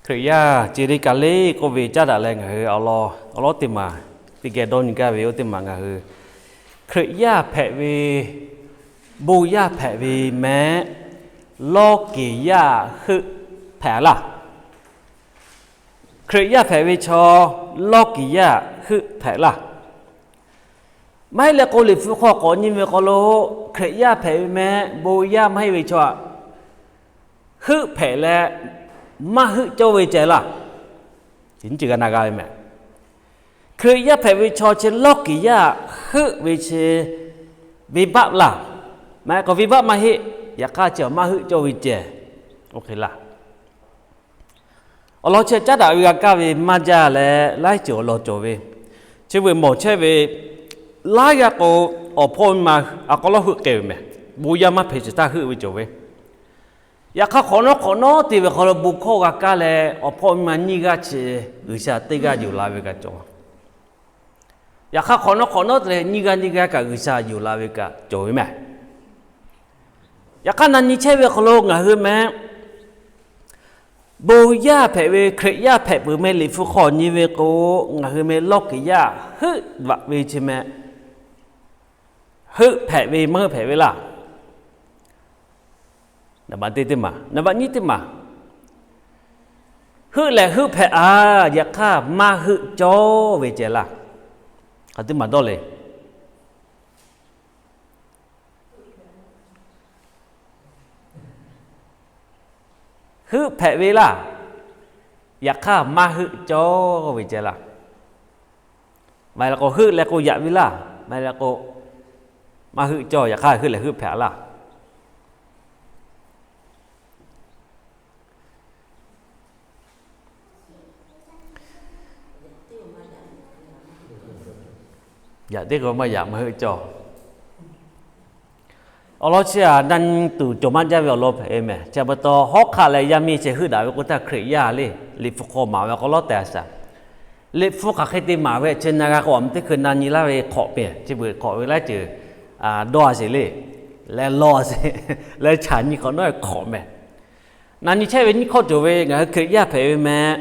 Hkriꞈ yaˇ ce le kaꞈ le k'oˆ ve caˉ daꞈ leh ngaˬ hui awˬ lawn awˬ lawn teˇ maˬ teˇ geh dawˇ nyi gaˇ ve oˇ teˇ maˬ ngaˬ hui Hkriꞈ yaˇ hpehꞈ ve, bon yaˇ hpehꞈ ve mehˆ lawˇ kiˍ yaˇ heuˆ hpehꞈ laˇ. Hkriꞈ yaˇ hpehꞈ ve chaw lawˇ kiˍ yaˇ heuˆ hpehꞈ laˇ. Maˇ heˆ leh k'o, Liꞈ hpu hk'aw k'awꞈ nyi ve hk'aw lo Hkriꞈ yaˇ hpehꞈ ve mehˆ bon yaˇ maˇ heˆ ve chaw heuˆ hpehꞈ leh maˇ heuˆ cawˇ ve ceh laˇ. Chi nyiˇ ceuˬ g'a na g'a ve mehˍ. Hkriꞈ yaˇ hpehꞈ ve chaw chi lawˇ kiˍ yaˇ heuˆ ve chi venˇbaˆ laˇ. Maˇ heˆ k'o, venˇbaˆ maˇ heˆ, yaꞈ hk'aˇ chi maˇ heuˆ cawˇ ve ceh, oˇ hk'e laˇ. Awˬ lawn chi caˉ daꞈ ve g'a kaˇ ve maˇ jaˇ leh laiˉ ceuˬ awˬ lawn cawˬ ve. Chi beuꞈ mawˬ chehˇ ve, laiˉ g'aˇ k'o, awˬ hpawˇ miˇ ma a k'aw lawˉ heuˆ k'ai ve mehˍ. Bon yaˇ maˇ hpehꞈ shiˍ htaˇ heuˆ ve cawˬ ve. Yaꞈ hk'aˇ hk'awꞈ nawˉ hk'awꞈ nawˉ te ve hk'aw lo bon hkawˇ g'a kaˇ leh awˬ hpawˇ miˇ ma nyiˇ g'aˇ chi G'uiˬsha teˇ g'aˇ yonˍ la ve kaꞈ cawˬ. Yaꞈ hk'aˇ hk'awꞈ nawˉ hk'awꞈ nawˉ te leh nyiˇ g'aˇ nyiˇ g'aˇ kaꞈ G'uiˬsha yonˍ la ve kaꞈ cawˬ ve mehˍ. Yaꞈ hk'aˇ na nyi chehˇ ve hk'aw lo ngaˬ hui mehˍ, bon yaˇ hpehꞈ ve Hkriꞈ yaˇ hpehꞈ peuˬ meh Liꞈ hpu hk'aw nyi ve k'o, ngaˬ hui meh lawˇ kiˍ yaˇ heuˆ vaꞈ ve chi meh, heuˆ hpehꞈ ve maˇ heuˆ hpehꞈ ve laˇ. Naˍ baꞈ teˇ teˇ maˬ, naˍ baꞈ nyiˇ teˇ maˬ, heuˆ lehˬ heuˆ hpehꞈ a, yaꞈ hk'aˇ maˇ heuˆ cawˇ ve ceh laˇ. Hk'aˬ teˇ maˬ dawˇ le. Heuˆ hpehꞈ ve laˇ. Yaꞈ hk'aˇ maˇ heuˆ cawˇ ve ceh laˇ. Maˇ heˆ leh k'o, heuˆ leh k'o yaꞈ ve laˇ. Maˇ heˆ leh k'o, maˇ heuˆ cawˇ, yaꞈ hk'aˇ heuˆ leh heuˆ hpehꞈ laˇ. Yaꞈ teˇ k'o maˇ yaꞈ maˇ heuˆ cawˇ. Awˬ lawn chi aꞈ na nyi tuˬ cawˬ maˇ jaˇ ve awˬ lawn hpehꞈ ve mehˍ. Chi pa taw hawˉ hk'aˆ leh yaˇ miˇ chi heuˆ daꞈ ve k'o htaˇ Hkriꞈ yaˇ le, Liꞈ hpu hk'aw maˍ ve awˬ hk'aw lawˉ tehꞈ a shaˍ. Liꞈ hpu hk'aˬ hk'e te maˍ ve chi na g'a k'o, aˬ miˇ teˇ hkui na nyi laˇ ve hk'awꞈ pehˍ, chi beuꞈ hk'awꞈ ve laiˉ ceuˬ dawˇ a sheˍ le, leh law a sheˍ, leh chaꞈ nyi hk'awꞈ nawˉ hk'awꞈ mehˍ. Na nyi chehˇ ve nyiˇ hkawˇ cawˬ ve, ngaˬ hui Hkriꞈ yaˇ hpehꞈ ve meh,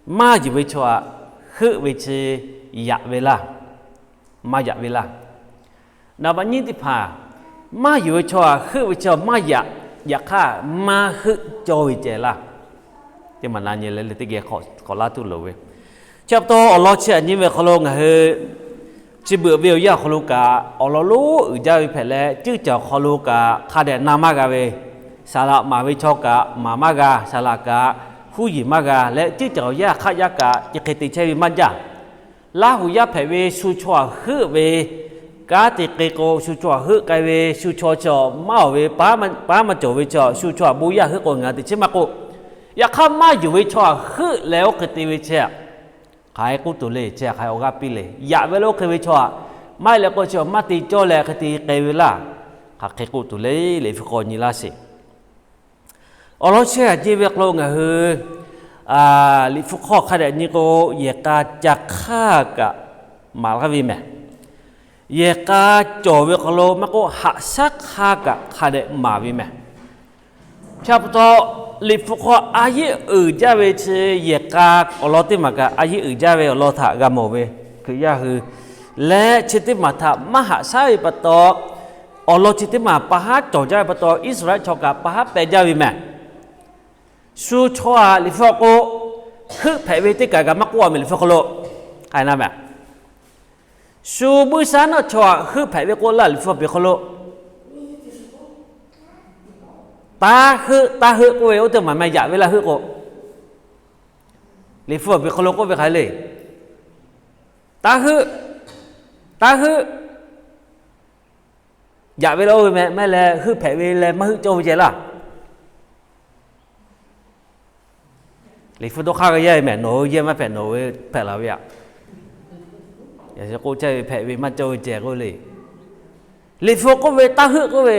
maˇ yuˬ ve chaw aꞈ heuˆ ve chi yaꞈ ve laˇ, maˇ yaꞈ ve laˇ. Naˍ baꞈ nyiˇ teˇ hpaˍ, maˇ yuˬ ve chaw aꞈ heuˆ ve chaw maˇ yaꞈ, yaꞈ hk'aˇ maˇ heuˆ cawˇ ve ceh laˇ. Teˇ maˬ na nyi leh le teˇ geh k'awꞈ laˇ tuˬ loˍ ve. Chi pa taw awˬ lawn chi aꞈ nyi ve hk'aw lo ngaˬ hui chi beuꞈ ve awˬ yanˇ awˬ hk'aw lo kaꞈ awˬ lawn lonˉ uiˍ jaˇ ve hpehꞈ leh, ceuˇ caˬ awˬ hk'aw lo kaꞈ hk'a dehꞈ na maˇ g'a ve, saˍ laꞈ maˍ ve chaw kaꞈ maˍ maˇ g'a, saˍ laꞈ kaꞈ huˉ yeˬ maˇ g'a leh, ceuˇ caˬ awˬ yanˇ hk'aˆ yaˇ kaꞈ chi hk'e te chehˇ ve maˇ jaˇ. Laˇ huˍ yaˇ hpehꞈ ve shu chaw aꞈ heuˆ ve, kanˉ te k'ai k'o shu chaw aꞈ heuˆ k'ai ve, shu chaw chi maˇ awˬ ve, paˉ maˇ cawˬ ve chi shu chaw aꞈ bon yaˇ heuˆ k'o ngaˬ te chehˇ maˇ k'oˆ. Yaꞈ hk'aˇ maˇ yuˬ ve chaw aꞈ heuˆ leh oˇ hk'e te ve chi hk'aˬ hk'e k'oˆ tuˬ le, chi hk'aˬ hk'e awˬ g'aˇ piˇ le, yaꞈ ve leh oˇ hk'e ve chaw aꞈ maˇ heˆ leh k'o chi maˇ te cawˇ leh hk'e te k'ai ve laˇ. Hk'aˬ hk'e k'oˆ tuˬ le, Liꞈ hpu hk'aw nyi laˇ sheˍ. Awˬ lawn chi aꞈ nyi ve hk'aw lo ngaˬ hui Liꞈ hpu hk'aw hk'a dehꞈ nyi k'o, yehˬ k'a ca hk'aˇ kaꞈ maˍ laˇ ve mehˍ. Yehˬ k'a cawˬ ve hk'aw lo maˇ k'oˆ, haꞈ shaˉ hk'aˇ kaꞈ hk'a dehꞈ maˍ ve mehˍ. Chi pa taw, Liꞈ hpu hk'aw a yeˆ uiˍ jaˇ ve chi yehˬ k'a awˬ lawn teˇ maˬ kaꞈ a yeˆ uiˍ jaˇ ve awˬ lawn htaꞈ g'a mawˬ ve, Hkriꞈ yaˇ hui leh chi teˇ maˬ htaꞈ maˇ haꞈ shaˉ ve pa taw, awˬ lawn chi teˇ maˬ pa haˉ cawˬ jaˇ ve pa taw, Iˉsaˍreˍlaˆ chaw kaꞈ pa haˉ peh jaˇ ve mehˍ. Shu chaw aꞈ Liꞈ hpu k'o, heuˆ hpehꞈ ve teˇ kaˬ kaꞈ maˇ k'oˆ a mehˍ Liꞈ hpu hk'aw lo. K'ai na mehˍ. Shu buiˇ shaˉ naˆ chaw aꞈ heuˆ hpehꞈ ve k'oˆ laˇ Liꞈ hpu awˬ piˍ hk'aw lo. Taˇ heuˆ, taˇ heuˆ k'oˆ ve oˇ teˇ maˬ meh yaꞈ ve laˇ heuˆ k'o. Liꞈ hpu awˬ piˍ hk'aw lo k'oˆ ve hk'aˬ hk'e le. Taˇ heuˆ, taˇ heuˆ. Yaꞈ ve laˇ oˇ ve meh, maˇ heˆ leh heuˆ hpehꞈ ve leh maˇ heuˆ cawˇ ve ceh laˇ. Liꞈ hpu dawˇ hk'aˇ g'a yaˇ ve mehˍ, nawˬ hui yehˇ maˇ hpehꞈ nawˬ ve hpehꞈ la ve aꞈ. Yaꞈ k'oˆ chehˇ ve hpehꞈ ve maˇ cawˇ ve ceh k'oˆ le. Liꞈ hpu k'oˆ ve taˇ heuˆ k'oˆ ve,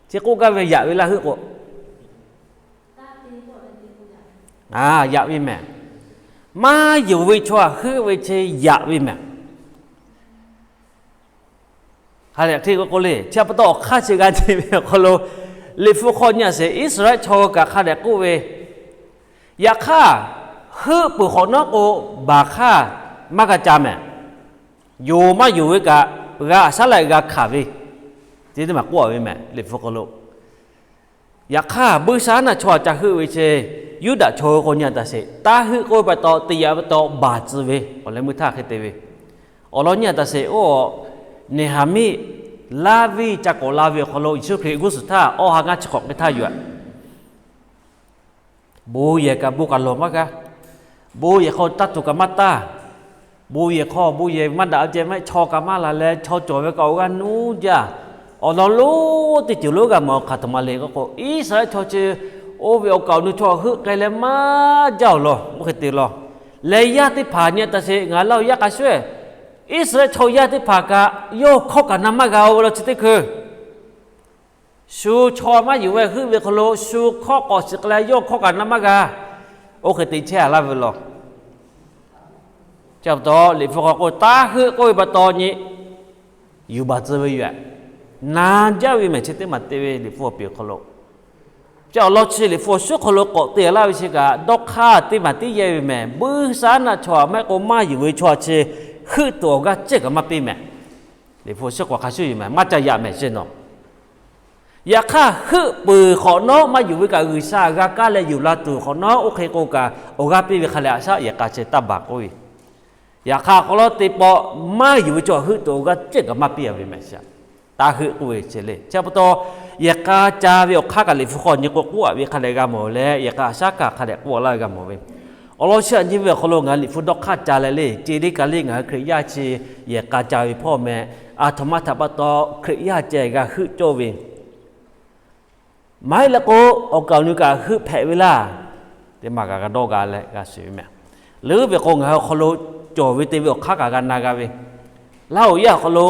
chi k'oˆ gaˇ ve yaꞈ ve laˇ heuˆ k'o. Yaꞈ ve mehˍ. Maˇ yonˍ ve chaw aꞈ heuˆ ve chi yaꞈ ve mehˍ. Hk'a dehꞈ hteˇ k'oˆ k'oˆ le, chi pa taw awˬ hk'aˇ chi g'a te ve awˬ hk'aw lo, Liꞈ hpu hk'aw nyi a sheˍ, Iˉsaˍreˍlaˆ chaw kaꞈ hk'a dehꞈ k'oˆ ve, Yaꞈ hk'aˇ, heuˆ peuˬ hk'awꞈ nawˉ k'o, baˬ hk'aˇ maˇ g'a ca mehˍ. Yonˍ maˇ yonˍ ve kaꞈ, g'a aꞈ shaˉ leh g'a hkanˍ ve, teˇ maˬ k'oˆ ve mehˍ Liꞈ hpu hk'aw lo. Yaꞈ hk'aˇ, buiˇshaˆaˉnaˆ chaw aꞈ ca heuˆ ve chi, Yuˇdaꞈ chaw hui k'o nyi a taˍ sheˍ, taˇ heuˆ k'oˆ ve pa taw, te yaꞈ ve pa taw baˬ tcuh ve awˬ leh meuˇ htaˇ hk'e te ve, awˬ lawn nyi a taˍ sheˍ oˇ, Neˍhaˍmiˆ Laˇviˆ ca k'awꞈ la ve awˬ hk'aw lo Yeˍsuˆ Hkriꞈ g'uˇ suhˍ htaˇ awˇ ha ngaˇ chi hk'awꞈ hk'e htaˇ yoˬ. Bon yehˬ kaꞈ bon kaꞈ lawˬ maˇ g'a. Bon yehˬ hk'aw taˇ tuˬ kaꞈ maˇ taˇ. Bon yehˬ hk'aw bon yehˬ maˇ daꞈ ceh maˇ heˆ, chaw kaꞈ maˇ laˬ leh chaw cawˬ ve kaꞈ awˬ g'aˇ nuˇ jaˇ. Awˬ lawn lonˉ teˇ ceuˬ lonˉ g'a mawˬ hk'aˬ htoꞈ ma le k'oˆ k'o, Iˉsaˍreˍlaˆ chaw chi oˇ ve awˬ kaˍ awˬ nu chaw heuˆ k'ai leh maˇ jaˇ awˬ lawn oˇ hk'e te law. Leh yaˇ teˇ hpaˍ nyi a taˍ sheˍ, ngaˬ hui laˇ oˬ yaˇ hk'a shuˍ, Iˉsaˍreˍlaˆ chaw yaˇ teˇ hpaˍ kaꞈ yawˇ hkawˇ kaꞈ na maˇ g'a oˇ ve law chi teˇ hkui shu chaw maˇ yonˍ ve heuˆ ve hk'aw lo shu hkawˇ k'awꞈ shiˍ k'ai leh yawˇ hkawˇ kaꞈ na maˇ g'a oˇ hk'e te chehˇ a laˇ ve law. Chi pa taw Liꞈ hpu hk'aw k'o, taˇ heuˆ k'oˆ ve pa taw nyi yuˬ baˬ tcuh ve yoˬ. Na jaˇ ve mehˍ chi teˇ maˬ te ve Liꞈ hpu awˬ piˍ awˬ hk'aw lo. Chi awˬ lawn chi Liꞈ hpu awˬ suhˉ hk'aw lo k'awꞈ te a laˇ ve chi kaꞈ, dawˇ hk'aˇ teˇ maˬ tiˉ yehˇ ve mehˍ. Buiˇshaˆaˉnaˆ chaw aꞈ maˇ heˆ k'o maˇ yonˍ ve chaw chi heuˆ tuˬ awˬ g'aˇ cehˇ kaꞈ maˇ piˇ mehˍ. Liꞈ hpu awˬ suhˉ k'awꞈ hk'a shuˍ yoˬ mehˍ, maˇ ca yaꞈ mehˍ chi nawˬ. Yaꞈ hk'aˇ, heuˆ peuˬ hk'awꞈ nawˉ maˇ yonˍ ve kaꞈ G'uiˬsha g'a kaˇ leh yonˍ la tuˬ hk'awꞈ nawˉ oˇ hk'e k'o kaꞈ awˬ g'aˇ piˇ ve hk'a leh aꞈ shaˉ yehˬ k'a chi taˇ baˬ k'oˆ ve. Yaꞈ hk'aˇ, hk'aw lo teˇ pawˆ maˇ yonˍ ve chaw heuˆ tuˬ awˬ g'aˇ cehˇ kaꞈ maˇ piˇ a ve mehˍ. Taˇ heuˆ k'oˆ ve chi le. Chi pa taw, yehˬ k'a ca ve awˬ hk'aˇ kaꞈ Liꞈ hpu hk'aw nyi k'o k'oˆ a ve hk'a dehꞈ g'a mawˬ leh, yehˬ k'a aꞈ shaˉ kaꞈ hk'a dehꞈ k'oˆ a laˇ ve g'a mawˬ ve. Awˬ lawn chi aꞈ nyi ve awˬ hk'aw lo ngaˬ hui Liꞈ hpu dawˇ hk'aˇ ca leh le, ce le ka le ngaˬ hui Hkriꞈ yaˇ chi yehˬ k'a ca ve hpawˇ meh, aˬ htoꞈ ma htaꞈ pa taw Hkriꞈ yaˇ ceh g'a heuˆ cawˇ ve maˇ heˆ leh k'o, awˬ kaˍ awˬ nu kaꞈ heuˆ hpehꞈ ve laˇ. Teˇ maˬ kaꞈ g'a dawˇ g'a leh g'a shiˍ ve mehˍ. Leuˉ ve k'o, ngaˬ hui awˬ hk'aw lo cawˬ ve te ve awˬ hk'aˇ kaꞈ g'a na g'a ve. Laˇ oˬ yaˇ awˬ hk'aw lo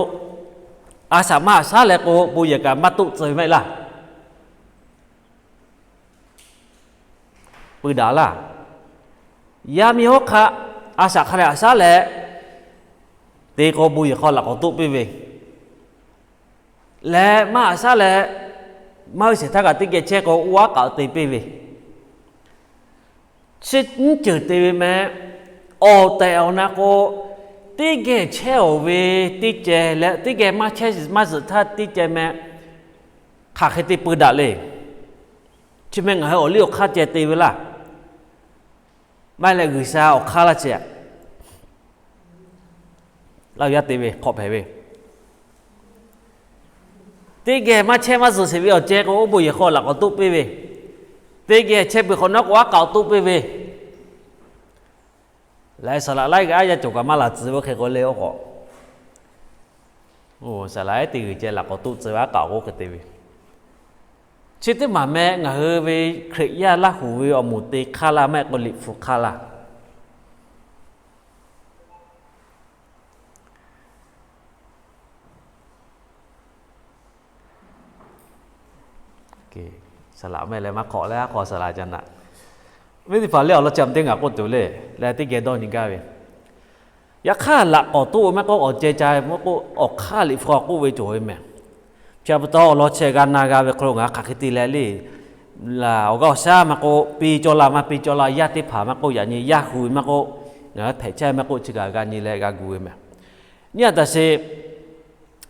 a shaꞈ maˇ aꞈ shaˉ leh k'o, bon yehˬ kaꞈ maˇ toˆ tcuh ve maˇ heˆ laˇ. Pui daꞈ laˇ. Yaˇ miˇ hawˉ hk'aˆ a shaꞈ hk'a leh aꞈ shaˉ leh te k'o, bon yehˬ hk'aw laꞈ k'awꞈ toˆ piˇ ve leh, maˇ aꞈ shaˉ leh maˇ ve shehˍ htaˇ kaꞈ teˇ geh chehˇ k'o, oˇ aˉ k'aꞈ te piˇ ve. Chi nyiˇ ceuˬ te ve meh. Awˬ tehˬ awˬ na k'o, teˇ geh chehˇ awˬ ve teˇ ceh leh teˇ geh maˇ chehˇ maˇ zuhꞈ htaˇ teˇ ceh meh. Hk'aˬ hk'e te peu daꞈ le. Chi meh ngaˬ hui awˬ liˇ awˬ hk'aˇ ceh te ve laˇ. Maˇ heˆ leh G'uiˬsha awˬ hk'aˇ laˇ ceh laˇ yaˇ te ve hk'awꞈ hpehꞈ ve. Teˇ geh maˇ chehˇ maˇ zuhꞈ sheˍ ve awˬ ceh k'o, oˇ bon yehˬ hk'aw laꞈ k'awꞈ toˆ piˇ ve. Teˇ geh chehˇ peuˬ hk'awꞈ nawˉ k'o, aˉ k'aꞈ toˆ piˇ ve. Laiˉ saˍ laꞈ laiˉ g'a aˉ yaˇ cawˬ kaꞈ maˇ laˬ tcuh ve oˇ hk'e k'o le oˇ k'awꞈ. Saˍ laꞈ teˇ g'uiˬ ceh laꞈ k'awꞈ toˆ tcuh ve aˉ k'aꞈ k'oˆ hk'e te ve. Chi teˇ maˬ meh ngaˬ hui ve Hkriꞈ yaˇ Laˇ huˍ ve awˬ moˍ te hk'aˇ laˇ, maˇ heˆ k'o Liꞈ hpu hk'aˇ laˇ. Saˍ laꞈ meh leh maˇ hk'awꞈ leh, aˉ hk'aw saˍ laꞈ ca naꞈ. Viˉ teˇ hpaˍ lehˬ, awˬ lawn chi aꞈ teˇ ngaˬ k'oˆ tuˬ le, leh teˇ geh dawˇ nyi gaˇ ve. Yaꞈ hk'aˇ, laꞈ k'awꞈ toˆ ve maˇ k'oˆ, awˬ ceh ca maˇ k'oˆ, awˬ hk'aˇ Liꞈ hpu k'oˆ ve cawˬ ve meh. Chi pa taw awˬ lawn chi g'a na g'a ve hk'aw lo ngaˬ hk'aˬ hk'e te leh le. Awˬ g'aˇ awˬ shaˉ maˇ k'oˆ, piˇ cawˇ laˇ maˇ piˇ cawˇ laˇ, yaˇ teˇ hpaˍ maˇ k'oˆ, yaꞈ nyi yaˇ hu ve maˇ k'oˆ, ngaˬ hui hpehꞈ chehˇ maˇ k'oˆ, chi kaꞈ g'a nyi leh g'a gu ve meh. Nyi a taˍ sheˍ,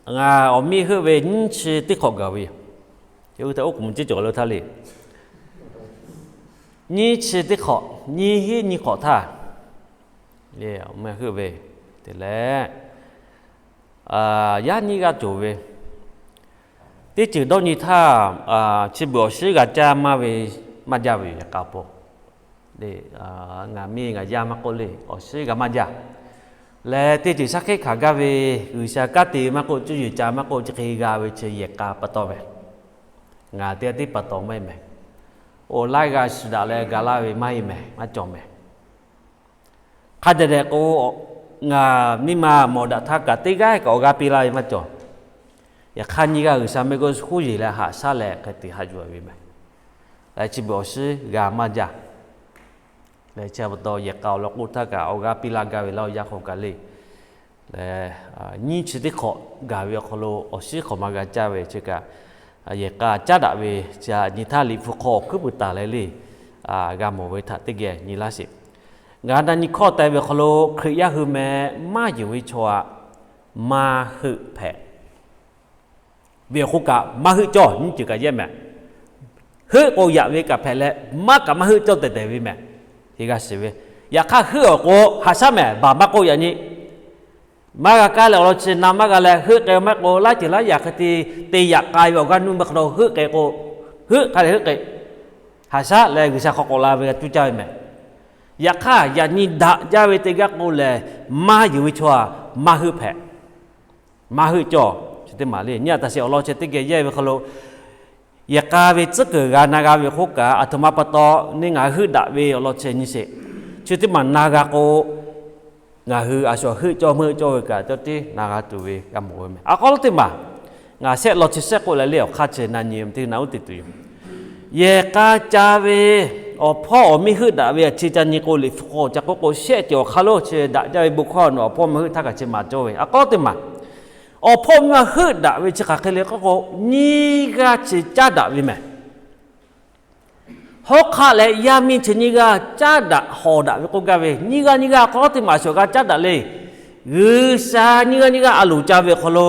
ngaˬ awˬ miˇ heuˆ ve nyiˇ chi teˇ hk'awꞈ gaˬ ve yoˬ. Oˇ htaˇ oˉ k'oˍ mvuh ciˉ cawˬ le htaˇ le. Nyiˇ chi teˇ hk'awꞈ, nyiˇ hinˉ nyiˇ hk'awꞈ htaˇ, le, awˬ miˇ heuˆ ve te leh, yaˇ nyiˇ g'aˇ cawˬ ve, teˇ ceuˬ dawˇ nyi htaˇ, chi beuꞈ awˬ shinˉ g'a caˇ maˇ ve, maˇ jaˇ ve yoˬ. Yaꞈ hk'aˇ pa le, ngaˬ miˇ ngaˬ yaˇ maˇ k'oˆ le, awˬ shinˉ g'a maˇ jaˇ. Leh teˇ ceuˬ shaˉ hkiˆ hkanˍ gaˇ ve, G'uiˬsha kanˉ te ve maˇ k'oˆ, cuˇ yiˍ ca maˇ k'oˆ, chi hk'e g'a ve chi yehˬ k'a pa taw meh. Ngaˬ teˇ g'aˇ tiˉ pa taw maˇ heˆ meh. Oˇ laiˉ g'aˇ shu daꞈ leh ga laˇ ve maˇ heˆ meh, maˇ cawˬ meh. Hk'a dehꞈ dehꞈ k'o, ngaˬ miˇ ma mawˬ daꞈ htaˇ kaꞈ teˇ g'aˇ kaꞈ awˬ g'aˇ piˇ laˇ ve maˇ cawˬ. Yaꞈ hk'aˇ nyiˇ g'aˇ G'uiˬsha mehˆ g'uˇ suhˍ huˉ yeˬ leh haꞈ shaˉ leh hk'e te haꞈ yuˬ ve meh. Leh chi beuꞈ awˬ shinˉ g'a maˇ jaˇ. Leh chi pa taw yehˬ k'a awˬ lawn k'oˆ htaˇ kaꞈ awˬ g'aˇ piˇ laˇ gaˇ ve laˇ oˬ, yaˇ hk'aw kaꞈ le. Leh nyiˇ chi teˇ hk'awꞈ gaˬ ve awˬ hk'aw lo awˬ shinˉ hk'awꞈ ma g'a caˇ ve chi kaꞈ, yehˬ k'a caˉ daꞈ ve chi nyi htaˇ Liꞈ hpu hk'aw awˬ hkuiˉ puiˍ taˍ leh le. g'a mawˬ ve htaꞈ teˇ geh nyi laˇ sheˍ. Ngaˬ na nyi hkawˇ te ve awˬ hk'aw lo Hkriꞈ yaˇ hui meh maˇ yonˍ ve chaw aꞈ maˇ heuˆ hpehꞈ ve awˬ hk'oˆ kaꞈ maˇ heuˆ cawˇ nyiˇ ceuˬ kaꞈ yehˇ mehˍ. Heuˆ k'o yaꞈ ve kaꞈ hpehꞈ leh maˇ kaꞈ maˇ heuˆ cawˇ tehˬ tehˬ ve mehˍ. G'a shiˍ ve, yaꞈ hk'aˇ heuˆ awˬ k'o haꞈ shaˉ mehˍ, baˬ maˇ k'oˆ yaꞈ nyi. Maˇ g'a kaˇ leh awˬ lawn chi na maˇ g'a leh heuˆ k'ai maˇ k'o, laiˉ ceuˬ laiˉ yaꞈ hk'e te te yaꞈ k'ai ve awˬ g'aˇ nuˇ maˇ hk'aw lo heuˆ k'ai k'o, heuˆ hk'a leh heuˆ k'ai, haꞈ shaˉ leh G'uiˬsha hk'aw k'awꞈ la ve g'a cuˇ caˇ ve mehˍ. Yaꞈ hk'aˇ yaꞈ nyi daꞈ jaˇ ve teˇ g'aˇ k'o lehˬ, maˇ yonˍ ve chaw aꞈ maˇ heuˆ hpehꞈ. Maˇ heuˆ cawˇ. Chi teˇ maˬ le nyi a taꞈ sheˍ awˬ lawn chi teˇ geh yehˇ ve hk'aw lo, yehˬ k'a ve tcuhˉ kuiˬ g'a na g'a ve awˬ hk'oˆ kaꞈ, aˬ htoꞈ ma pa taw neˇ ngaˬ heuˆ daꞈ ve awˬ lawn chi nyi sheˍ. Chi teˇ maˬ na g'a k'o, ngaˬ hui a shu heuˆ cawˇ meuˆ cawˇ ve kaꞈ cawˇ tiˉ na g'a tuˬ ve g'a mawˬ ve mehˍ. A k'aw lo teˇ maˬ, ngaˬ shehˆ lawn chi shehˆ k'oˆ leh le awˬ hk'aˇ chi na nyi teˇ na uˉ te tuˬ yoˬ. Yehˬ k'a ca ve awˬ hpawˇ awˬ miˇ heuˆ daꞈ ve a chi ca nyi k'o, Liꞈ hpu hk'aw ca k'oˆ k'o, shehˆ ceuˬ awˬ hk'aˇ lo chi daꞈ jaˇ ve bon hkawˇ nawˬ awˬ hpawˇ maˇ heuˆ htaˇ kaꞈ chi maˍ cawˇ ve. A k'aw teˇ maˬ, awˬ hpawˇ miˇ ma heuˆ daꞈ ve chi hk'aˬ hk'e le k'oˆ k'o, nyiˇ g'aˇ chi caˉ daꞈ ve mehˍ. Hawˉ hk'aˆ leh yaˇ miˇ chi nyiˇ g'aˇ caˉ daꞈ hawˍ daꞈ ve k'oˆ gaˇ ve, nyiˇ g'aˇ nyiˇ g'aˇ k'aw teˇ maˬ a shu awˬ g'a caˉ daꞈ le. G'uiˬsha nyiˇ g'aˇ nyiˇ g'aˇ a loˍ ca ve awˬ hk'aw lo,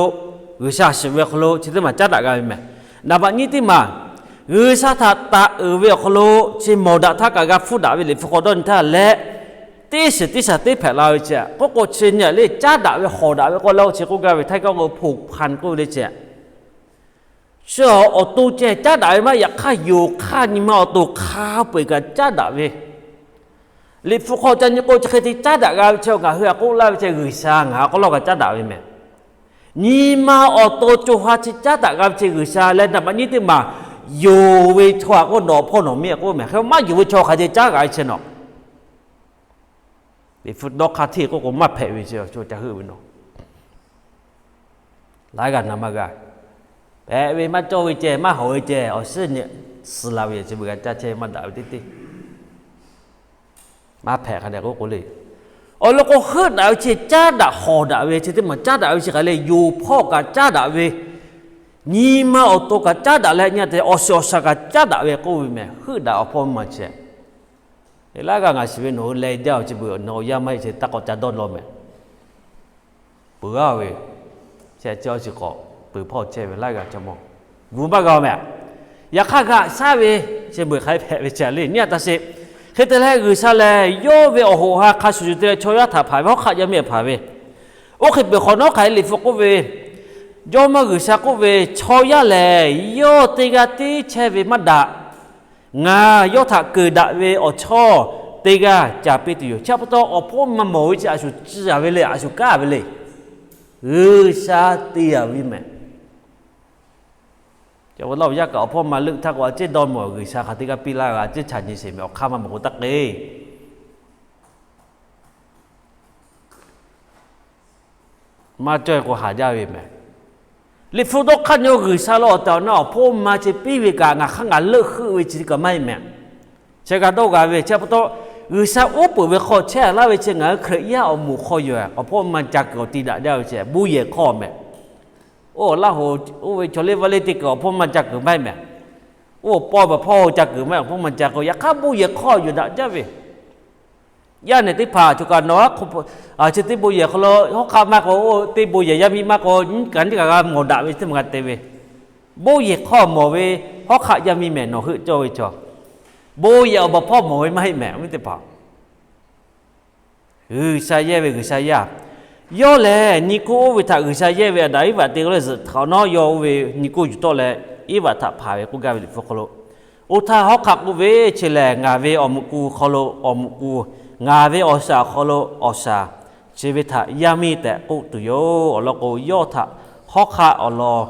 G'uiˬsha shiˍ ve awˬ hk'aw lo chi teˇ maˬ caˉ daꞈ g'a ve mehˍ. Naˍ baꞈ nyiˇ teˇ maˬ, G'uiˬsha htaꞈ taˍ uiˍ ve awˬ hk'aw lo chi mawˬ daꞈ htaˇ kaꞈ g'a hpfuhˇ daꞈ ve Liꞈ hpu hk'aw dawˇ nyi htaˇ leh, teˇ shiˍ teˇ shaˍ teˇ hpehꞈ la ve chi, k'oˆ k'o chi nyi le caˉ daꞈ ve hawˍ daꞈ ve k'oˆ leh chi k'oˆ gaˇ ve htaiˇ kaꞈ k'o hpoˍ hpanˍ k'oˆ ve le chi chi awˬ to ceh caˉ daꞈ ve maˇ, yaꞈ hk'aˇ yonˍ hk'aˇ nyi ma awˬ to hk'a peu-eˬ kaꞈ caˉ daꞈ ve. Liꞈ hpu hk'aw ca nyi k'o chi hk'e te caˉ daꞈ g'a ve chi ngaˬ hui a k'oˆ laˇ ve chi G'uiˬsha ngaˬ a k'aw lawˇ kaꞈ caˉ daꞈ ve mehˍ. Nyi ma awˬ to co ha chi caˉ daꞈ g'a ve chi G'uiˬsha leh naˍ baꞈ nyiˇ teˇ maˬ, yonˍ ve chaw aꞈ k'oˆ nawˬ awˬ hpawˇ nawˬ miˇ aꞈ k'oˆ mehˍ. Hk'e maˇ yonˍ ve chaw hk'aˬ hk'e te caˉ g'a ve chi nawˬ Liꞈ hpu dawˇ hk'aˇ hteˇ k'oˆ k'o maˇ hpehꞈ ve chi awˬ co ca heuˆ ve nawˬ. Laiˉ g'aˇ na maˇ g'a. Hpehꞈ ve maˇ cawˇ ve ceh, maˇ hawˍ ve ceh, awˬ shiˉ nyi suh la ve chi beuꞈ g'a caˇ chehˇ maˇ daꞈ ve teˇ teˇ. Maˇ hpehꞈ hk'a dehꞈ k'oˆ k'o le. Awˬ lawn k'o heuˆ daꞈ ve chi caˉ daꞈ hawˍ daꞈ ve chi teˇ maˬ caˉ daꞈ ve chi hk'aˬ le, yonˍ hpawˇ kaꞈ caˉ daꞈ ve, nyi ma awˬ to kaꞈ caˉ daꞈ leh nyi a te awˬ shiˍ awˬ shaˍ kaꞈ caˉ daꞈ ve k'oˆ ve mehˍ. Heuˆ daꞈ awˬ hpawˇ miˇ ma chi laiˉ g'aˇ ngaˬ shiˍ ve nawˬ hui leh jaˇ-oˬ chi beuꞈ nawˬ yaˇ maˇ heˆ chi taˇ k'awꞈ ca dawˇ law mehˍ. Peuˬ g'aˇ ve, chi chi awˬ shiˍ k'awꞈ peuˬ hpawˇ chehˇ ve laiˉ g'aˇ ca mawˇ gu maˇ g'a mehˍ. Yaꞈ hk'aˇ g'aꞈ shaˉ ve, chi beuꞈ hk'aˬ hk'e hpehꞈ ve chi le nyi a taꞈ sheˍ. Hk'e te leh G'uiˬsha lehˬ yawˇ ve awˬ hoꞈ ha hk'a shuˍ shuˍ te leh chaw yaˇ htaꞈ hpanˍ ve, hawˉ hk'aˆ yaˇ miˇ hpanˍ ve, oˇ hk'e peuˬ hk'awꞈ nawˉ hk'aˬ hk'e Liꞈ hpu k'oˆ ve, Jawˇmawˇ G'uiˬsha k'oˆ ve, Chaw yaˇ lehˬ yawˇ teˇ g'aˇ tiˉ chehˇ ve maˇ daꞈ. Ngaˬ yawˇ htaꞈ keunˍ daꞈ ve awˬ chawˇ teˇ g'aˇ ca piˇ tuˬ yoˬ. Chi pa taw awˬ hpawˇ miˇ ma mawˬ ve chi a shuˍ ciˇ a ve le, a shuˍ kaˉ ve le. G'uiˬsha te a ve mehˍ. Ca laˇ-oˬ, yaˇ kaꞈ awˬ hpawˇ miˇ ma leuˆ htaˇ k'o, a ciˉ dawˇ mawˬ G'uiˬsha hk'aˬ teˇ g'aˇ piˇ laˇ g'a, a ciˉ chaꞈ nyi sheˍ mehˍ, awˬ hk'aˇ maˇ mawˬ k'o taˇ k'e maˇ cawˇ k'o haˍ jaˇ ve mehˍ. Liꞈ hpu dawˇ hk'aˇ nyi G'uiˬsha lo awˬ tehˬ awˬ na awˬ hpawˇ miˇ ma chi piˇ ve kaꞈ ngaˬ hk'aˇ ngaˬ leuˆ heuˆ ve chi kaꞈ maˇ heˆ mehˍ. Chi g'a dawˇ g'a ve chi pa taw, G'uiˬsha uˉ peunˍ ve hk'aw chehˇ laˇ ve chi ngaˬ hui Hkriꞈ yaˇ awˬ moˍ hk'aw yoˬ. Awˬ hpawˇ miˇ ma ca kuiˬ awˬ ti daꞈ jaˇ ve chi bon yehˬ hk'aw mehˍ. Oˇ laˇ hoꞈ, oˇ ve chaw liˇ vaˇ liˇ te kuiˬ awˬ hpawˇ miˇ ma ca kuiˬ maˇ heˆ mehˍ. Oˇ paw ve hpawˇ ca kuiˬ maˇ heˆ, awˬ hpawˇ miˇ ma ca kuiˬ. Yaꞈ hk'aˇ bon yehˬ hk'aw yoˬ daꞈ jaˇ ve. Yaˇ nehˬ teˇ hpaˍ choˬ kaꞈ nawˬ a hk'o, chi teˇ bon yehˬ hk'aw lo hawˉ hk'aˆ maˇ k'o, oˇ teˇ bon yehˬ yaˇ miˇ maˇ k'o, nyiˇ kaꞈ nyiˇ kaꞈ g'a mawˬ daꞈ ve teˇ maˬ g'a te ve. Bon yehˬ hk'aw mawˬ ve hawˉ hk'aˆ yaˇ miˇ mehˍ nawˬ heuˆ cawˇ ve chaw. Bon yehˬ awˬ baˬ hpawˇ mawˬ ve maˇ heˆ mehˍ, awˬ viˉ teˇ hpaˍ. G'uiˬsha yehˇ ve G'uiˬsha yaˇ. Yawˇ lehˬ nyi kuˇ oˇ ve htaꞈ G'uiˬsha yehˇ ve Aˍdanˍ Eˇvaꞈ te k'o leh zuhꞈ htaꞈ awˬ nawˉ yawˇ oˇ ve nyi kuˇ yuˬ tawˆ leh Eˇvaꞈ htaꞈ hpanˍ ve k'oˆ gaˇ ve Liꞈ hpu hk'aw lo. Oˇ htaˇ hawˉ hk'aˆ k'oˆ ve, Chi lehˬ ngaˬ ve awˬ muꞈ ku hk'aw lo awˬ muꞈ ku, ngaˬ ve awˬ shaˍ hk'aw lo awˬ shaˍ, chi ve htaꞈ yaˇ miˇ tehꞈ k'oˆ tuˬ yoˬ. Awˬ lawn k'o, yawˇ htaꞈ hawˉ hk'aˆ awˬ lawn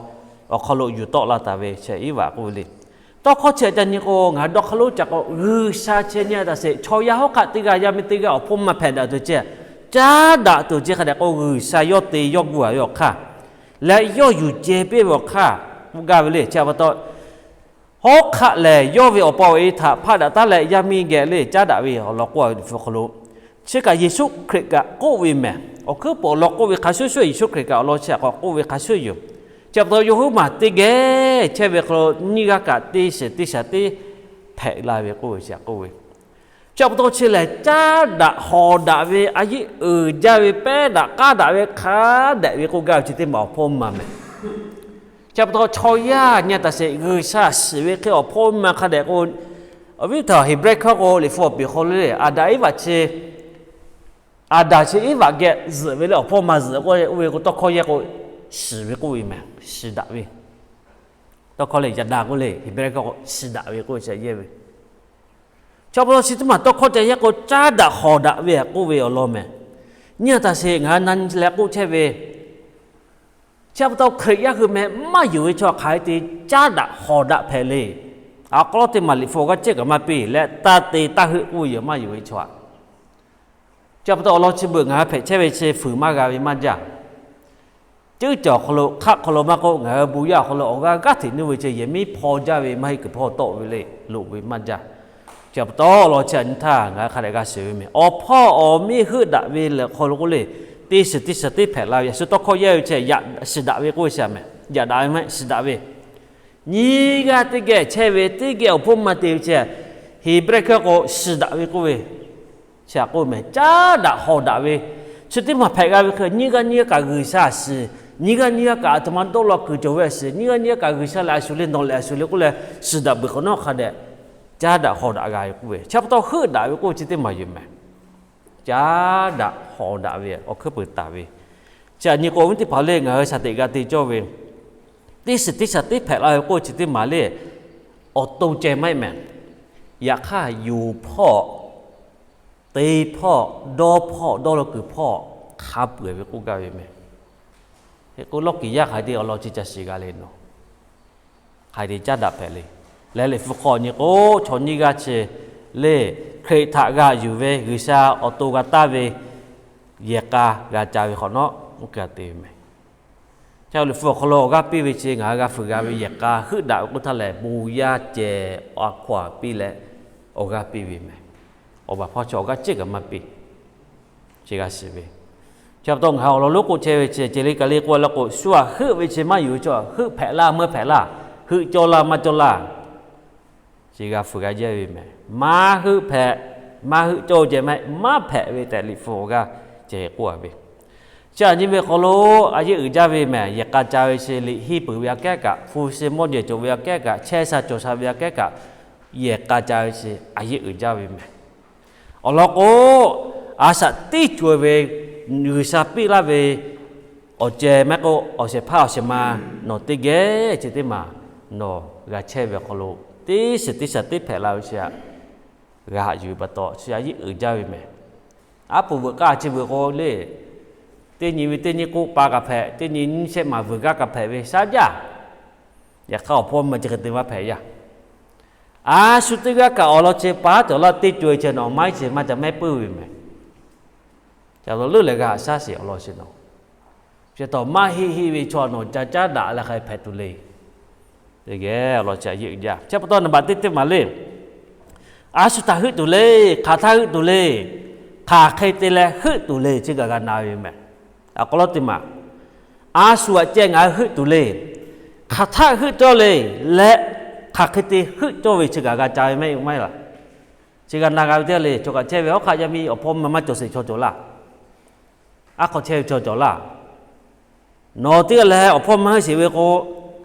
awˬ hk'aw lo yuˬ tawˆ la taˍ ve chi Eˇvaꞈ k'oˆ ve le. Tawˇ hkawˇ chi a ca nyi k'o, ngaˬ dawˇ hk'aˇ lonˉ ca k'o, G'uiˬsha chehˇ nyi a taꞈ sheˍ. Chaw yaˇ hawˉ hk'aˆ teˇ g'aˇ yaˇ miˇ teˇ g'aˇ awˬ hpawˇ maˇ hpehꞈ daꞈ tuˬ ceh, caˉ daꞈ tuˬ ceh hk'a dehꞈ k'o, G'uiˬsha yawˇ te yawˇ gu a ve awˬ hk'aˇ leh yawˇ yuˬ ceh piˇ ve awˬ hk'aˇ k'oˆ gaˇ ve le. Chi pa taw, hawˉ hk'aˆ lehˬ yawˇ ve awˬ pa awˬ e htaꞈ hpaˆ daꞈ taˉ leh yaˇ miˇ geh le caˉ daꞈ ve awˬ lawn k'oˆ a ve Liꞈ hpu hk'aw lo. Chi kaꞈ Yeˍsuˆ Hkriꞈ kaꞈ k'oˆ ve mehˍ. Awˬ hkuiˉ peuˬ awˬ lawn k'oˆ ve hk'a shuˍ shuˍ, Yeˍsuˆ Hkriꞈ kaꞈ awˬ lawn chi htaꞈ k'awꞈ k'oˆ ve hk'a shuˍ yoˬ. Chi pa taw yawˇ huiˉ maˬ teˇ geh chehˇ ve hk'aw lo nyiˇ g'aˇ kaꞈ teˇ shiˍ teˇ shaˍ teˇ hpehꞈ hpehꞈ la ve k'oˆ ve chi htaꞈ k'oˆ ve. Chi pa taw chi lehˬ, caˉ daꞈ hawˍ daꞈ ve, a yeˆ uiˍ jaˇ ve, pehˉ daꞈ k'aˉ daꞈ ve, hk'a dehꞈ ve k'oˆ gaˇ ve chi teˇ maˬ awˬ hpawˇ ma mehˍ. Chi pa taw chaw yaˇ nyi taˍ sheˍ, G'uiˬsha shiˍ ve hk'e awˬ hpawˇ ma hk'a dehꞈ k'o, awˬ viˉ htaꞈ Heˍbrehˇ hkawˇ k'o, liꞈ hpu awˬ peˍ hk'aw lo le, Aˍdanˍ Eˇvaꞈ chi, Aˍdanˍ chi Eˇvaꞈ geh zuhꞈ ve le, awˬ hpawˇ ma zuhꞈ k'oˆ ve k'o, tawˇ hkawˇ yehˇ k'o, shiˍ ve k'oˆ ve mehˍ, shiˍ daꞈ ve. Tawˇ hkawˇ le, Aˍdanˍ k'oˆ le, Heˍbrehˇ hkawˇ k'o shiˍ daꞈ ve k'oˆ ve chi yehˇ ve. Chi pa taw chi teˇ maˬ tawˇ hkawˇ ca yehˇ k'o, caˉ daꞈ hawˍ daꞈ ve k'oˆ ve awˬ lawn mehˍ. Nyi taˍ sheˍ, ngaˬ hui na nyi leh k'oˆ chehˇ ve, chi pa taw Hkriꞈ yaˇ hui meh maˇ yonˍ ve chaw hk'aˬ hk'e te caˉ daꞈ hawˍ daꞈ hpehꞈ le. Awˬ hk'aw lo teˇ maˬ liꞈ hpu awˬ g'aˇ cehˇ kaꞈ maˇ piˇ leh, taˇ te taˇ heuˆ k'oˆ ve yoˬ, maˇ yonˍ ve chaw. Chi pa taw awˬ lawn chi beuꞈ ngaˬ hui hpehꞈ chehˇ ve chi fuiˍ maˇ g'a ve maˇ jaˇ. Ceuˉ cawˬ awˬ hk'aw lo, hk'aˆ hk'aw lo maˇ k'oˆ, ngaˬ hui bon yaˇ awˬ hk'aw lo awˬ g'aˇ g'aˇ hteꞈ nuˇ ve chi yehˬ miˉ hpaw jaˇ ve maˇ heˆ, kuiˬ hpawˇ tawˆ ve le, loꞈ ve maˇ jaˇ. Chi pa taw awˬ lawn chi htaꞈ nyi htaˇ ngaˬ hui hk'a dehꞈ g'a shiˍ ve mehˍ. Awˬ hpawˇ awˬ miˇ heuˆ daꞈ ve lehˬ hk'aw lo k'oˆ le, teˇ shiˍ teˇ shiˍ teˇ hpehꞈ la ve, yaꞈ shu tawˇ hkawˇ yehˇ ve chi yaꞈ shiˍ daꞈ ve k'oˆ ve chi mehˍ. Yaꞈ daꞈ ve maˇ shiˍ daꞈ ve, nyiˇ g'aˇ teˇ geh chehˇ ve, teˇ geh awˬ hpawˇ ma te ve chi, Heˍbrehˇ hkawˇ k'o shiˍ daꞈ ve k'oˆ ve chi htaꞈ k'oˆ mehˍ. Caˉ daꞈ hawˍ daꞈ ve, chi teˇ maˬ hpehꞈ g'a ve hk'e, nyiˇ g'aˇ nyiˇ g'aˇ kaꞈ G'uiˬsha shiˍ, nyiˇ g'aˇ nyiˇ g'aˇ kaꞈ aˬ htoꞈ ma dawˇ law kuiˬ cawˬ ve a shiˍ, nyiˇ g'aˇ nyiˇ g'aˇ kaꞈ G'uiˬsha lehˬ a shuˍ le, nawˬ lehˬ a shuˍ le k'oˆ leh shiˍ daꞈ beuꞈ hk'awꞈ nawˉ hk'a dehꞈ caˉ daꞈ hawˍ daꞈ g'a ve k'oˆ ve. Chi pa taw heuˆ daꞈ ve k'oˆ chi teˇ maˬ yoˬ mehˍ. Caˉ daꞈ hawˍ daꞈ ve awˬ hkuiˉ peuˬ taˍ ve, chi htaꞈ nyi k'o, awˬ viˉ teˇ hpaˍ le, ngaˬ hui shaˍ teꞈ g'a te cawˇ ve, teˇ shiˍ teˇ shiˍ teˇ hpehꞈ la ve k'oˆ chi teˇ maˬ le, awˬ to ceh maˇ heˆ mehˍ. Yaꞈ hk'aˇ, yonˍ hpawˇ, te hpawˇ, dawˇ hpawˇ, dawˇ law kuiˬ hpawˇ hk'a peuˬ ve k'oˆ gaˇ ve mehˍ. Hk'e k'o, lawˇ kiˍ yaˇ hk'aˬ hk'e te awˬ lawn chi ca shiˍ g'a le nawˬ, hk'aˬ hk'e te caˉ daꞈ hpehꞈ le. Leh liꞈ hpu hk'aw nyi k'o, chaw nyiˇ g'aˇ chi le, Hkriꞈ htaꞈ g'a yuˬ ve G'uiˬsha awˬ to g'a taˍ ve yehˬ k'a g'a ca ve hk'awꞈ nawˉ, oˇ hk'e te ve mehˍ. Chi liꞈ hpu awˬ hk'aw lo awˬ g'aˇ piˇ ve chi ngaˬ hui g'a fuiˍ g'a ve yehˬ k'a heuˆ daꞈ ve k'oˆ htaˇ lehˬ, bon yaˇ ceh awˬ hk'aw piˇ leh awˬ g'aˇ piˇ ve mehˍ. Awˬ baˬ hpawˇ chi awˬ g'aˇ cehˇ kaꞈ maˇ piˇ. Chi g'a shiˍ ve, chi pa taw ngaˬ hui awˬ lawn lonˉ k'oˆ chehˇ ve chi ceh le kaˬ le k'oˆ la k'o, shu aꞈ heuˆ ve chi maˇ yonˍ ve chaw, heuˆ hpehꞈ laˇ maˇ hpehꞈ laˇ, heuˆ cawˇ laˇ maˇ cawˇ laˇ, chi g'a fuiˍ g'a jaˇ ve mehˍ. Maˇ heuˆ hpehꞈ, maˇ heuˆ cawˇ ceh maˇ heˆ, maˇ hpehꞈ ve tehꞈ liꞈ hpu awˬ g'aˇ ceh k'oˆ a ve. Chi aꞈ nyi ve hk'aw lo a yeˆ uiˍ jaˇ ve mehˍ. Yehˬ k'a ca ve chi liꞈ henˇ peuˬ ve aꞈ kehˉ kaꞈ, hpu shi mawˇ jehˬ cawˬ ve aꞈ kehˉ kaꞈ, chehˇ sha cawˬ sha ve aꞈ kehˉ kaꞈ, yehˬ k'a ca ve chi a yeˆ uiˍ jaˇ ve mehˍ. Awˬ lawn k'o, a shaꞈ teˇ co e ve G'uiˬsha piˇ laˇ ve awˬ ceh maˇ k'oˆ, awˬ shehˍ hpaˇ awˬ shehˍ ma nawˬ teˇ geh chi teˇ maˬ nawˬ g'a chehˇ ve awˬ hk'aw lo, teˇ shiˍ teˇ shiˍ teˇ hpehꞈ la ve chi aꞈ g'a haꞈ yuˬ ve pa taw chi a yeˆ uiˍ jaˇ ve mehˍ. Aˉ poꞈ veuꞈ k'aˇ chi veuꞈ k'o le, teˇ nyi ve teˇ nyi k'oˆ pa kaꞈ hpehꞈ, teˇ nyi nyiˇ shehˆ maˬ veuꞈ gaˇ kaꞈ hpehꞈ ve shaˉ jaˇ. Yaꞈ hk'aˇ, awˬ hpawˇ meh chi hk'e te maˇ hpehꞈ yaˇ. A shu teˇ g'aˇ kaꞈ awˬ lawn chi pa taw laˇ teˇ co e chi nawˬ maiˉ chi maˇ ca mehˉ puiˉ ve mehˍ. Ca leuˉ leh g'a haꞈ shaˉ sheˍ awˬ lawn chi nawˬ, chi taw maˇ heˆ heˆ ve chaw nawˬ ca caˉ daꞈ leh hk'a hpehꞈ tuˬ le. Teˇ geh awˬ lawn chi a yeˆ uiˍ jaˇ. Chi pa taw naˍ baꞈ teˇ teˇ maˬ le, a shu htaꞈ heuˆ tuˬ le, hk'aˬ htaˇ heuˆ tuˬ le, hk'aˬ hk'e te leh heuˆ tuˬ le chi kaꞈ g'a na ve mehˍ. Awˬ hk'aw lo teˇ maˬ, a shu aꞈ ceh ngaˬ hui heuˆ tuˬ le, hk'aˬ htaˇ heuˆ cawˇ le, leh hk'aˬ hk'e te heuˆ cawˇ ve chi kaꞈ g'a ca ve mehˆ maˇ heˆ laˇ. Chi g'a na g'a ve teˇ g'aˇ le, chaw kaꞈ chehˇ ve hawˉ hk'aˆ yaˇ miˇ awˬ hpawˇ meh maˇ cawˬ sheˍ chaw cawˬ laˇ. Aˉ hk'aw chehˇ ve chaw cawˬ laˇ. Nawˬ teˇ g'aˇ leh awˬ hpawˇ maˇ heuˆ sheˍ ve k'o,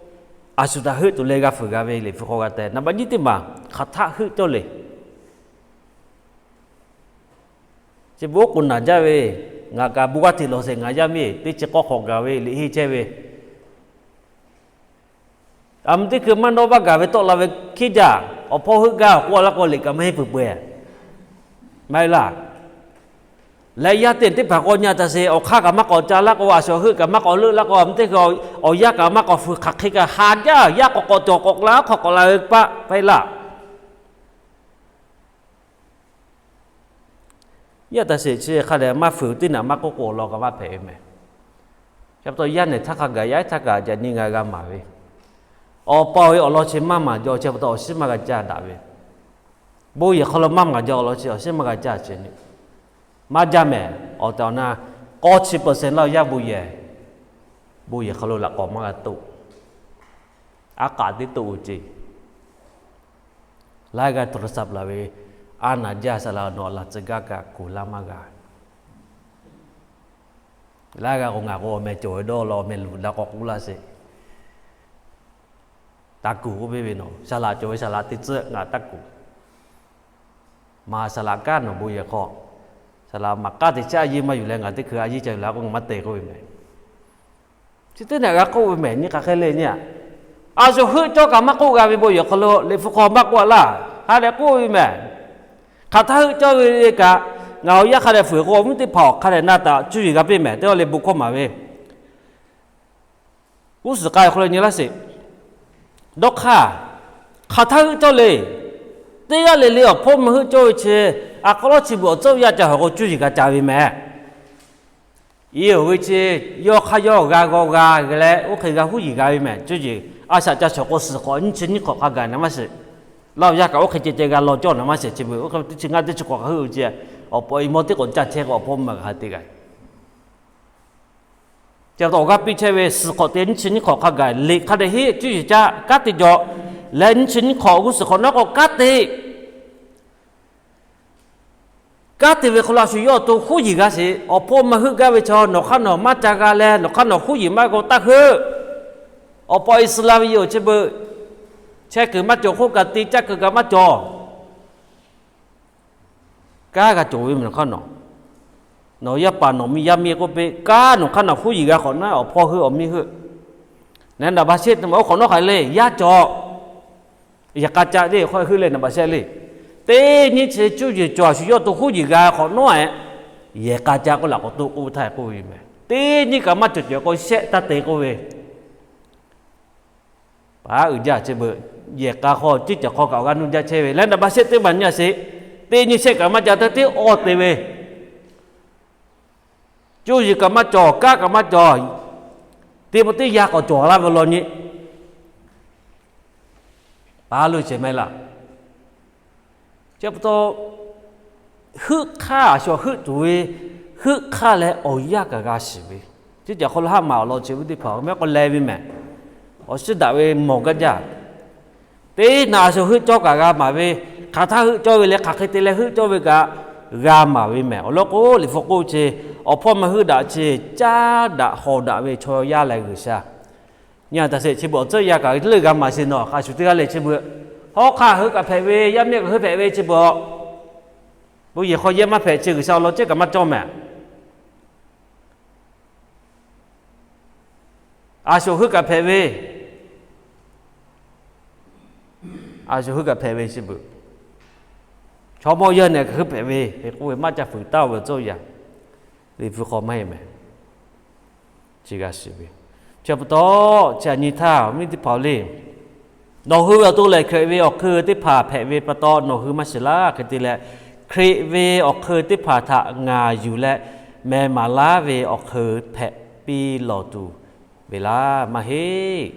a shu htaꞈ heuˆ tuˬ leh g'a fuiˍ g'a ve liꞈ hpu hk'aw g'a teh. Naˍ baꞈ nyiˇ teˇ maˬ, hk'aˬ htaˇ heuˆ cawˇ le. Chi beuꞈ oˉ k'oˍ naˬ jaˇ ve, ngaˬ kaꞈ bon g'aˇ hteꞈ lawˬ sheˍ, ngaˬ yaˇ miˇ teˇ chi k'awˇ hk'awꞈ gaˬ ve liꞈ henˇ chehˇ ve, aˬ mvuh teˇ hkui maˇ nawˇ vaˇ gaˬ ve tawˆ la ve hkiˉ jaˇ. Awˬ hpawˇ heuˆ gaˇ k'oˆ laˇ k'o, liꞈ kaꞈ maˇ henˇ peuˬ peuˬ maˇ heˆ laˇ. Leh yaˇ teˇ teˇ hpaˍ k'awꞈ nyi taˍ sheˍ, awˬ hk'aˇ kaꞈ maˇ k'awꞈ ca laˇ k'o, a shu heuˆ kaꞈ maˇ k'awꞈ leuˆ laˇ k'o, aˬ mvuh teˇ hkui awˬ yanˇ kaꞈ maˇ k'awꞈ fuiˍ, hk'aˬ hk'e kaꞈ ha jaˇ. Yaˇ k'awꞈ k'awꞈ cawˬ k'awꞈ la, hk'awꞈ k'awꞈ la ve paˆ hpehꞈ laˇ. Yaˇ taˍ sheˍ chi hk'a dehꞈ maˇ fuiˍ teˇ naꞈ maˇ k'oˆ k'o awˬ lawn kaꞈ maˇ hpehꞈ ve mehˍ. Chi pa taw yaˇ nehˬ htaˇ hk'a gaˬ yaˇ htaˇ kaꞈ ca nyi ngaˬ g'a maˍ ve, awˬ pa awˬ e awˬ lawn chi maˇ maˍ jaw, chi pa taw awˬ shiˉ maˇ g'a caˇ daꞈ ve, bon yehˬ hk'aw lo maˇ maˍ jaw awˬ lawn chi awˬ shiˉ maˇ g'a caˇ chi maˇ jaˇ mehˍ. Awˬ tehˬ awˬ na k'awˇ chi percent laˇ yaˇ bon yehˬ, bon yehˬ hk'aw lo laꞈ k'awꞈ maˇ g'a toˆ. Aˉ k'aꞈ teˇ toˆ ve ce. Laiˉ g'aˇ โทรศัพท์ laˬ ve, a naˍ jaˇ saˍ laꞈ nawˬ laˬ tcuh gaˇ kaꞈ kuˬ laˇ maˇ g'a. Laiˉ g'aˇ k'o ngaˬ k'o awˬ meh cawˬ ve dawˇ law, awˬ meh luˬ daꞈ k'awꞈ k'oˆ laˇ sheˍ. Taˇ kuˬ k'oˆ piˇ ve, nawˬ saˍ laꞈ cawˬ ve saˍ laꞈ te tcuhˆ ngaˬ taˇ kuˬ. Maˍ saˍ laꞈ kanˉ nawˬ bon yehˬ hk'aw, saˍ laꞈ maˍ kanˉ te chehˇ a yeˇ maˇ yuˬ leh ngaˬ teˇ hkui a yeˇ ca yuˬ la k'o ngaˬ maˇ te k'oˆ ve meh. Chi teˇ naꞈ g'a k'oˆ ve meh nyi hk'aˬ hk'e le nyi a. A shu heuˆ cawˇ kaꞈ maˇ k'oˆ g'a ve bon yehˬ hk'aw lo Liꞈ hpu hk'aw maˇ k'oˆ laˇ. Hk'a dehꞈ k'oˆ ve meh. Hk'aˬ htaˇ heuˆ cawˇ ve le kaꞈ, ngaˬ awˬ yaˇ hk'a dehꞈ fuiˍ k'o awˬ viˉ teˇ hpaˍ awˬ hk'a dehꞈ na taꞈ cuˇ yiˍ g'a piˇ meh. Teˇ g'aˇ le bon hkawˇ maˍ ve g'uˇ suhˍ k'ai awˬ hk'aw lo nyi laˇ sheˍ. Dawˇ hk'aˇ, hk'aˬ htaˇ heuˆ cawˇ le. Teˇ g'aˇ le le awˬ hpawˇ mvuh heuˆ cawˇ ve chi, a k'aw lawˉ chi beuꞈ awˬ tcuhˉ awˬ yaˇ ca hawˬ k'o cuˇ yiˍ g'a ca ve meh. Iˉ oˬ ve chi, yawˇ hk'aˇ yawˇ g'a g'aw g'a g'a leh oˇ hk'e g'a huˉ yiˍ g'a ve meh. Cuˇ yiˍ a shaꞈ ca shawˍ k'o suhˍ hk'awꞈ nyiˇ chi nyiˇ hk'awꞈ hk'a gaˬ naˍ maˇ shiˍ. Laˇ awˬ yaˇ kaꞈ oˇ hk'e ceh ceh g'a law cawˇ naˍ maˇ shiˍ. Chi beuꞈ oˇ hk'e teˇ chi ngaˇ teˇ chi hk'awꞈ hk'a heuˆ ve chi, awˬ pawꞈ iˍ maw teˇ k'awꞈ ca chehˇ k'o awˬ hpawˇ mvuh g'a hk'a te g'a. Chi pa taw awˬ g'aˇ piˇ chehˇ ve suhˍ hk'awꞈ te nyiˇ chi nyiˇ hk'awꞈ hk'a gaˬ liꞈ hk'a dehꞈ heˆ. Cuˇ yiˍ ca kanˉ te jaw leh nyiˇ chi nyiˇ hk'awꞈ g'uˇ suhˍ hk'awꞈ nawˉ k'o kanˉ te Kanˉ te ve hk'aw lo a shu yawˇ awˬ to huˉ yiˍ g'a sheˍ. Awˬ hpawˇ maˇ heuˆ gaˇ ve chaw nawˬ hk'aˇ nawˬ maˇ ca g'a leh nawˬ hk'aˇ nawˬ huˉ yiˍ maˇ g'a k'o taˇ heuˆ. Awˬ pawꞈ Iˉsaˍreˍlaˆ ve yawˇ chi beuꞈ chehˇ kuiˬ maˇ cawˬ hk'oˆ kaꞈ te caˇ kuiˬ kaꞈ maˇ cawˬ. Kanˉ g'a cawˬ ve meh nawˬ hk'aˇ nawˬ, nawˬ yaˇ paˍ nawˬ miˇ yaˇ miˇ k'oˆ piˇ, kanˉ nawˬ hk'aˇ nawˬ huˉ yiˍ g'a hk'awꞈ naˉ, awˬ hpawˇ heuˆ awˬ miˇ heuˆ. Naˍ baꞈ shehˆ teˇ maˬ oˇ hk'awꞈ nawˉ hk'aˬ le, yaˇ cawˬ. Yehˬ k'a ca le, hk'aw heuˆ leh naˍ baꞈ shehˆ le. Teˇ nyi chi cuˇ yiˍ cawˬ a shu yawˇ awˬ to huˉ yiˍ g'a hk'awꞈ nawˉ-ehˍ, yehˬ k'a ca k'oˆ laꞈ k'awꞈ to k'oˆ ve htaˇ k'oˆ ve meh. Teˇ nyi kaꞈ maˇ cawˬ cawˬ k'o shehˆ taˇ te k'oˆ ve. Paˍ uiˍ jaˇ chi beuꞈ, yehˬ k'a hk'aw ciˇ caˬ hk'aw kaꞈ awˬ g'aˇ nuˇ jaˇ chehˇ ve leh naˍ baꞈ shehˆ teˇ maˬ nyi a sheˍ. Teˇ nyi shehˆ kaꞈ maˇ ca, teˇ teˇ awˇ te ve, cuˇ yiˍ kaꞈ maˇ cawˬ, kanˉ kaꞈ maˇ cawˬ. Teˇ pawˆ teˇ yanˇ k'awꞈ cawˬ laˇ ve law nyi. Paˍ lo shehˍ meh laˇ. Chi pa taw, heuˆ hk'aˇ a shu heuˆ tuˬ ve, heuˆ hk'aˇ leh awˬ yanˇ kaꞈ g'a shiˍ ve. Chi caˬ hk'aw lo haˆ maˍ awˬ lawn chi ve teˇ hpaˍ mehˉ k'awꞈ leh ve meh. Awˬ shiˉ daꞈ ve mawˬ gaˇ jaˇ. Teˇ naꞈ a shu heuˆ cawˇ kaꞈ g'a maˍ ve, hk'aˬ htaˇ heuˆ cawˇ ve leh hk'aˬ hk'e te leh heuˆ cawˇ ve kaꞈ g'a maˍ ve meh. Awˬ lawn k'o Liꞈ hpu k'oˆ chi, awˬ hpawˇ maˇ heuˆ daꞈ chi, caˉ daꞈ hawˍ daꞈ ve chaw yaˇ leh G'uiˬsha. Nyi a taˍ sheˍ chi beuꞈ awˬ tcuhˉ yaˇ kaꞈ leuˆ g'a maˍ sheˍ nawˬ hk'a shuˍ teˇ g'aˇ leh chi beuꞈ, hawˉ hk'aˇ heuˆ kaꞈ hpehꞈ ve, yaˇ miˇ kaꞈ heuˆ hpehꞈ ve chi beuꞈ, bon yehˬ hk'aw yehˇ maˇ hpehꞈ chi G'uiˬsha awˬ lawn cehˉ kaꞈ maˇ cawˇ meh. A shu heuˆ kaꞈ hpehꞈ ve, a shu heuˆ kaꞈ hpehꞈ ve chi beuꞈ, chaw mawˇ yawˇ nehˬ kaꞈ heuˆ hpehꞈ ve hk'e k'oˆ ve maˇ ca fuiˍ taˍ ve tcuhˉ yaˇ, Liꞈ hpu hk'aw maˇ heˆ meh. Chi g'a shiˍ ve, chi pa taw chi a nyi htaˇ awˬ viˉ teˇ hpaˍ le, nawˬ hui ve awˬ to lehˬ Hkriꞈ ve awˬ hk'eun teˇ hpaˍ hpehꞈ ve pa taw nawˬ hui maˇ shiˍ laˇ hk'e te leh, Hkriꞈ ve awˬ hk'eun teˇ hpaˍ htaꞈ ngaˬ yuˬ leh, meh maˍ laˉ ve awˬ hk'eun hpehꞈ piˇ lawˬ tuˬ ve laˇ maˇ heˆ.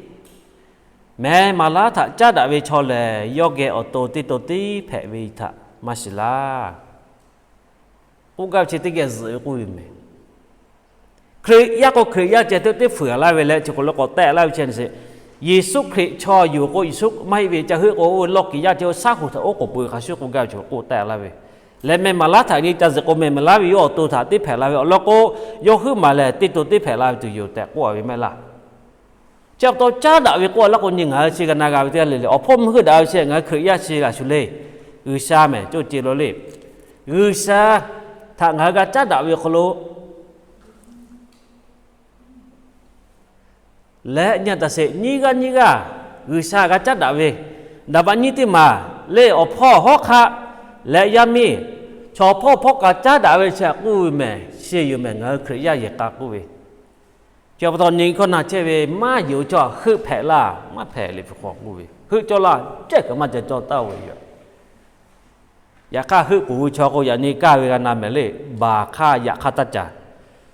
Meh maˍ laˉ htaꞈ caˉ daꞈ ve chaw lehˬ, yawˇ geh awˬ to teˇ to tiˉ hpehꞈ ve htaꞈ maˇ shiˍ laˇ. K'oˆ gaˇ ve chi teˇ geh zuhꞈ ve k'oˆ ve meh. Hkriꞈ yaˇ k'o Hkriꞈ yaˇ ceh teˇ teˇ fuiˍ laˇ ve leh chi k'o lo k'awꞈ tehˆ laˇ ve chi sheˍ. Yeˍsuˆ Hkriꞈ chaw yuˬ k'o Yeˍsuˆ maˇ heˆ ve ca heuˆ k'o, oˇ ve lawˇ kiˍ yaˇ ceh oˇ shaˉ hoꞈ htaꞈ oˉ k'oˍ peuˬ ve hk'a shuˍ k'oˆ gaˇ ve chi k'oˆ tehˆ laˇ ve. Leh meh maˍ laˉ htaꞈ nyi ca zuhꞈ k'o meh maˍ laˉ ve yawˇ awˬ to htaꞈ teˇ hpehꞈ la ve awˬ lawn k'o, yawˇ huiˉ maˬ lehˬ teˇ to teˇ hpehꞈ la ve tuˬ yoˬ tehꞈ k'oˆ a ve maˇ heˆ laˇ. Chi pa taw caˉ daꞈ ve k'oˆ a laˇ k'o nyi ngaˬ hui chi g'a na g'a ve teˇ g'aˇ le le, awˬ hpawˇ mvuh heuˆ daꞈ ve chi ngaˬ hui Hkriꞈ yaˇ chi g'a shuˍ le. G'uiˬsha mehˬ cawˇ ce la le. G'uiˬsha htaꞈ ngaˬ hui g'a caˉ daꞈ ve awˬ hk'aw lo leh nyi a taˍ sheˍ, nyiˇ g'aˇ nyiˇ g'aˇ G'uiˬsha g'a caˉ daꞈ ve, naˍ baꞈ nyiˇ teˇ maˬ le awˬ hpawˇ hawˉ hk'aˆ leh yaˇ miˇ, chaw hpawˇ hpawˇ k'a caˉ daꞈ ve chi htaꞈ k'oˆ ve mehˬ, sheˍ yoˬ mehˬ ngaˬ hui Hkriꞈ yaˇ yehˬ k'a k'oˆ ve. Chi pa taw nyi hkawˇ na chehˇ ve maˇ yonˍ chaw heuˆ hpehꞈ laˇ, maˇ hpehꞈ Liꞈ hpu hk'aw k'oˆ ve, heuˆ cawˇ laˇ cehˇ kaꞈ maˇ ca cawˇ taˍ ve yoˬ. Yaꞈ hk'aˇ heuˆ k'oˍ ve chaw k'o yaꞈ nyi kaˇ ve g'a na mehˍ le, baˬ hk'aˇ yaꞈ hk'aˇ taˇ caˍ.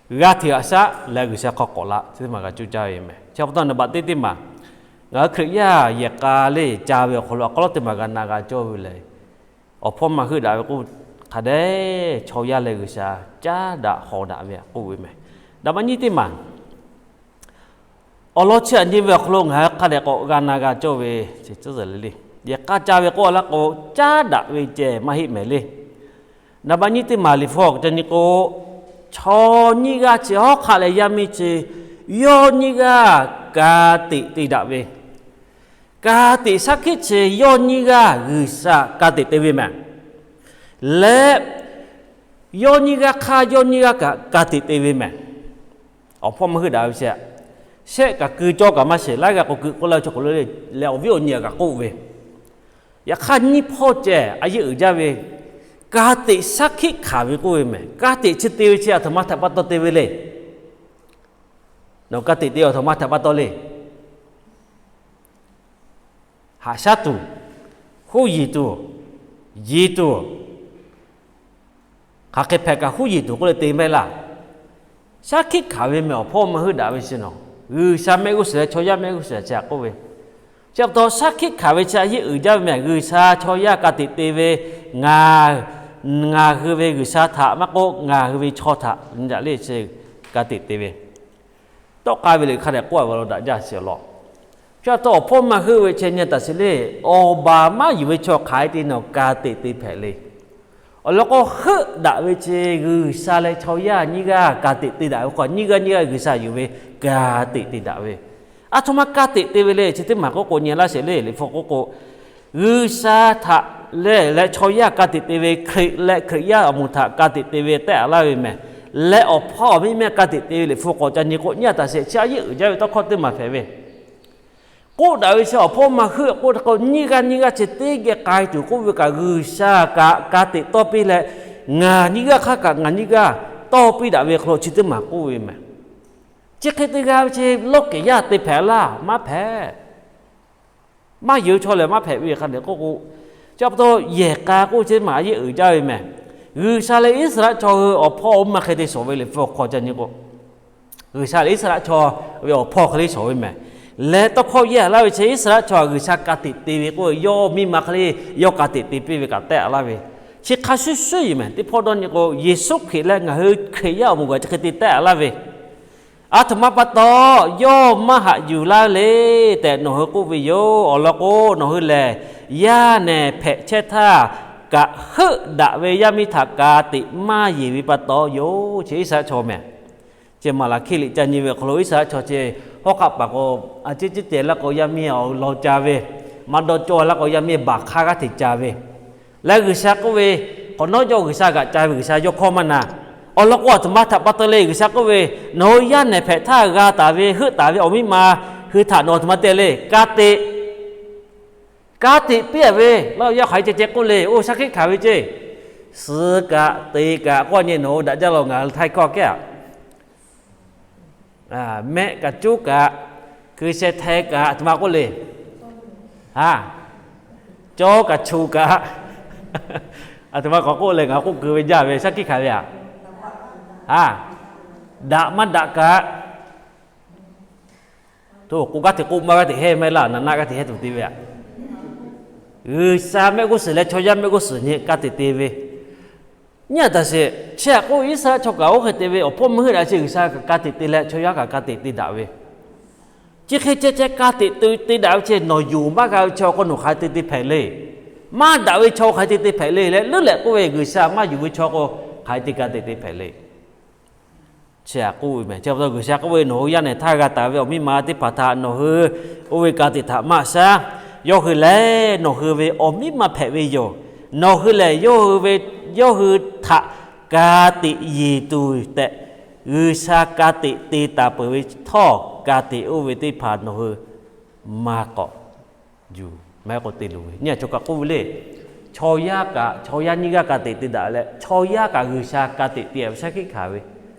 G'a hteꞈ haꞈ shaˉ leh G'uiˬsha hk'aw k'awꞈ la chi teˇ maˬ g'a cuˇ caˇ ve mehˬ. Chi pa taw naˍ baꞈ teˇ teˇ maˬ ngaˬ hui Hkriꞈ yaˇ yehˬ k'a le ca ve awˬ hk'aw lo a k'aw lawˉ teˇ maˬ g'a na g'a cawˇ ve lehˬ, awˬ hpawˇ maˇ heuˆ daꞈ ve k'oˆ hk'a dehꞈ chaw yaˇ leh G'uiˬsha caˉ daꞈ hawˍ daꞈ ve k'oˆ ve mehˬ. Naˍ baꞈ nyiˇ teˇ maˬ awˬ lawn chi aꞈ nyi ve awˬ hk'aw lo ngaˬ hui hk'a dehꞈ k'awꞈ g'a na g'a cawˇ ve chi tcuhˉ zuhˬ le le. Yehˬ k'aˇ caˇ ve k'oˆ laˇ k'o, caˉ daꞈ ve ceh maˇ heˆ mehˍ le. Naˍ baˆ nyiˇ teˇ maˬ Liꞈ hpu awˬ ca nyi k'o, chaw nyiˇ g'aˇ chi hawˉ hk'aˆ leh yaˇ miˇ chi yawˇ nyiˇ g'aˇ ka tiꞈ te daꞈ ve, ka tiꞈ shaˉ hkiˆ chi yawˇ nyiˇ g'aˇ G'uiˬsha ka tiꞈ te ve mehˍ. Leh yawˇ nyiˇ g'aˇ hk'aˇ yawˇ nyiˇ g'aˇ kaꞈ ka tiꞈ te ve mehˍ. Awˬ hpawˇ maˇ heuˆ daꞈ ve chi, shehˆ kaꞈ keu cawˇ kaꞈ maˇ sheˍ, laiˉ g'a k'o keu k'oˆ laˇ ve chaw k'o le, leh awˬ viˉ awˬ nyi kaꞈ k'oˆ ve, yaꞈ hk'aˇ nyiˇ hpawˇ ceh a yeˇ uiˍ jaˇ ve, ka tiꞈ shaˉ hkiˆ hkanˍ ve k'oˆ ve mehˍ. Ka tiꞈ chi te ve chi aˬ htoꞈ ma htaꞈ pa taw te ve le. Nawˬ ka tiꞈ te aˬ htoꞈ ma htaꞈ pa taw le. Haꞈ shaˉ tuˬ, huˉ yiˍ tuˬ, yiˍ tuˬ, hk'aˬ hk'e hpehꞈ kaꞈ huˉ yiˍ tuˬ k'oˆ leh te maˇ heˆ laˇ. Shaˉ hkiˆ hkanˍ ve mehˍ awˬ hpawˇ maˇ heuˆ daꞈ ve chi nawˬ, G'uiˬsha mehˆ g'uˇ suhˍ leh chaw yaˇ mehˆ g'uˇ suhˍ chi htaꞈ k'oˆ ve. Chi pa taw shaˉ hkiˆ hkanˍ ve chi a yeˇ uiˍ jaˇ ve mehˍ. G'uiˬsha chaw yaˇ ka tiꞈ te ve, ngaˬ, ngaˬ hui ve G'uiˬsha htaꞈ maˇ k'oˆ, ngaˬ hui ve chaw htaꞈ nyi daꞈ le chi ka tiꞈ te ve tawˆ k'ai ve le hk'a dehꞈ k'oˆ a ve lo daꞈ jaˇ sheˍ law. Chi pa taw awˬ hpawˇ maˇ heuˆ ve chi nyi taˍ sheˍ le. Awˬ baˬ maˇ yuˬ ve chaw hk'aˬ hk'e te nawˬ ka tiꞈ te hpehꞈ le. Awˬ lawn k'o, heuˆ daꞈ ve chi G'uiˬsha leh chaw yaˇ nyiˇ g'aˇ ka tiꞈ te daꞈ ve k'o, nyiˇ g'aˇ nyiˇ g'aˇ G'uiˬsha yuˬ ve ka tiꞈ te daꞈ ve. Aˬ htoꞈ ma ka tiꞈ te ve le chi teˇ maˬ k'oˆ k'o, nyi laˇ sheˍ le. Liꞈ hpu k'oˆ k'o, G'uiˬsha htaꞈ leh leh chaw yaˇ ka tiꞈ te ve, Hkriꞈ leh Hkriꞈ yaˇ awˬ moˍ htaꞈ ka tiꞈ te ve tehˆ a laˇ ve mehˍ. Leh awˬ hpawˇ awˬ miˇ mehˆ ka tiꞈ te ve Liꞈ hpu k'awꞈ ca nyi k'o, nyi a taˍ sheˍ chi a yeˇ uiˍ jaˇ ve tawˇ hkawˇ teˇ maˬ hpehꞈ ve. K'oˆ daꞈ ve chi awˬ hpawˇ maˇ heuˆ k'oˆ k'o, nyiˇ g'aˇ nyiˇ g'aˇ chi teˇ geh k'ai tuˬ k'oˆ ve kaꞈ, G'uiˬsha kaꞈ ka tiꞈ tawˇ piˇ leh, ngaˬ nyiˇ g'aˇ hk'aˇ kaꞈ ngaˬ nyiˇ g'aˇ tawˇ piˇ daꞈ ve hk'aw lo chi teˇ maˬ k'oˆ ve mehˍ. Chi hk'e te g'a ve chi lawˇ kehˬ yaˇ te hpehꞈ laˇ, maˇ hpehꞈ. Maˇ yeuˬ chaw lehˬ maˇ hpehꞈ ve hk'a dehꞈ k'oˆ k'o, chi pa taw yehˬ k'a k'oˆ chi maˬ a yeˇ uiˍ jaˇ ve mehˍ. G'uiˬsha leh Iˉsaˍreˍlaˆ chaw hui awˬ hpawˇ awˬ miˇ ma hk'e te shawˍ ve Liꞈ hpu awˬ hk'aw ca nyi k'o, G'uiˬsha leh Iˉsaˍreˍlaˆ chaw ve awˬ hpawˇ hk'e le shawˍ ve mehˍ. Leh tawˇ hkawˇ yehˇ a laˇ ve chi Iˉsaˍreˍlaˆ chaw G'uiˬsha ka tiꞈ te ve k'oˆ ve, yawˇ miˇ ma hk'e le yawˇ ka tiꞈ te piˇ ve kaꞈ tehˆ a laˇ ve. Chi hk'a shuˍ shuˍ yoˬ mehˍ. Teˇ hpawˇ dawˇ nyi k'o, Yeˍsuˆ Hkriꞈ leh ngaˬ hui Hkriꞈ yaˇ awˬ moˍ g'aꞈ chi hk'e te tehˆ a laˇ ve. Aˬ htoꞈ ma pa taw yawˇ maˇ haꞈ yuˬ laˇ le tehꞈ nawˬ hui k'oˆ ve yoˬ. Awˬ lawn k'o, nawˬ hui lehˬ yaˇ nehˬ hpehꞈ chehˇ htaˇ kaꞈ, heuˆ daꞈ ve yaˇ miˇ htaꞈ ka tiꞈ maˇ yeˬ ve pa taw yoˬ. Chi Iˉsaˍreˍlaˆ chaw mehˍ. Chi Maˍlaˍhkiˆ liꞈ ca nyi ve awˬ hk'aw lo Iˉsaˍreˍlaˆ chaw chi hawˉ hk'aˆ paˍ k'o, a ciˉ ciˉ te laˇ k'o yaˇ miˇ awˬ lawn ca ve, maˇ dawˇ cawˇ laˇ k'o yaˇ miˇ baˬ hk'aˇ g'aˇ hteꞈ ca ve. Leh G'uiˬsha k'oˆ ve, k'awꞈ nawˉ yawˇ G'uiˬsha g'aꞈ ca ve G'uiˬsha yawˇ hkawˇ maˇ na. Awˬ lawn k'o, aˬ htoꞈ ma htaꞈ pa taw le. G'uiˬsha k'oˆ ve, nawˬ hui yaˇ nehˬ hpehꞈ htaˇ g'a taˍ ve heuˆ taˍ ve awˬ miˇ ma hui htaꞈ nawˬ aˬ htoꞈ ma te le. Ka tiꞈ, ka tiꞈ piˇ a ve laˇ. Yaˇ hk'aˬ hk'e ceh ceh k'oˆ le. Oˇ shaˉ hkiˆ hkanˍ ve ceˇ, suh kaꞈ te kaꞈ k'oˆ nyi nawˬ hui daꞈ jaˇ law ngaˬ htaiˇ hkawˇ kehˉ a. Mehˆ kaꞈ cuˉ kaꞈ, hkui sheh hteh kaꞈ, aˬ htoꞈ ma k'oˆ le. A, cawˇ kaꞈ chu kaꞈ, aˬ htoꞈ ma k'awꞈ k'oˆ leh ngaˬ k'oˆ keu ve jaˇ ve shaˉ hkiˆ hkanˍ ve a. A, daꞈ maˇ daꞈ kaꞈ, to k'o g'aˇ hteꞈ k'oˆ maˇ g'aˇ hteꞈ hehˇ maˇ heˆ laˇ. Naˍ naˆ g'aˇ hteꞈ hehˇ tuˬ te ve a. G'uiˬsha mehˆ g'uˇ suhˍ leh chaw yaˇ mehˆ g'uˇ suhˍ nyi ka tiꞈ te ve. Nyi a taˍ sheˍ. Chi htaꞈ k'oˆ Iˉsaˍreˍlaˆ chaw kaꞈ oˇ hk'e te ve awˬ hpawˇ maˇ heuˆ daꞈ chi G'uiˬsha kaꞈ ka tiꞈ te leh chaw yaˇ kaꞈ ka tiꞈ te daꞈ ve. Chi hk'e ceh ceh ka tiꞈ te daꞈ ve chi nawˬ yonˍ maˇ g'a ve chaw k'o nawˬ hk'aˬ hk'e te te hpehꞈ le. Maˇ daꞈ ve chaw hk'aˬ hk'e te te hpehꞈ le leh leuˉ lehꞈ k'oˆ ve G'uiˬsha maˇ yonˍ ve chaw k'o hk'aˬ hk'e te ka tiꞈ te hpehꞈ le. Chi htaꞈ k'oˆ ve mehˍ. Chi pa taw G'uiˬsha k'oˆ ve, nawˬ hui yaˇ nehˬ htaˇ g'a taˍ ve awˬ miˇ ma teˇ hpaˍ htaꞈ nawˬ hui oˇ ve ka tiꞈ htaꞈ maˇ shaˉ. Yawˇ hui lehˬ nawˬ hui ve awˬ miˇ ma hpehꞈ ve yoˬ. Nawˬ hui lehˬ yawˇ hui ve, yawˇ hui htaꞈ ka tiꞈ yeˬ tuˬ tehꞈ G'uiˬsha ka tiꞈ te taˍ peuˬ ve htawˇ, ka tiꞈ oˇ ve teˇ hpaˍ nawˬ hui maˇ k'awꞈ yuˬ maˇ heˆ k'o te luˬ ve. Nyi a chaw kaꞈ k'oˆ ve le. Chaw yaˇ kaꞈ chaw yaˇ nyiˇ g'aˇ ka tiꞈ te daꞈ leh, chaw yaˇ kaꞈ G'uiˬsha ka tiꞈ te ve shaˉ hkiˆ hkanˍ ve.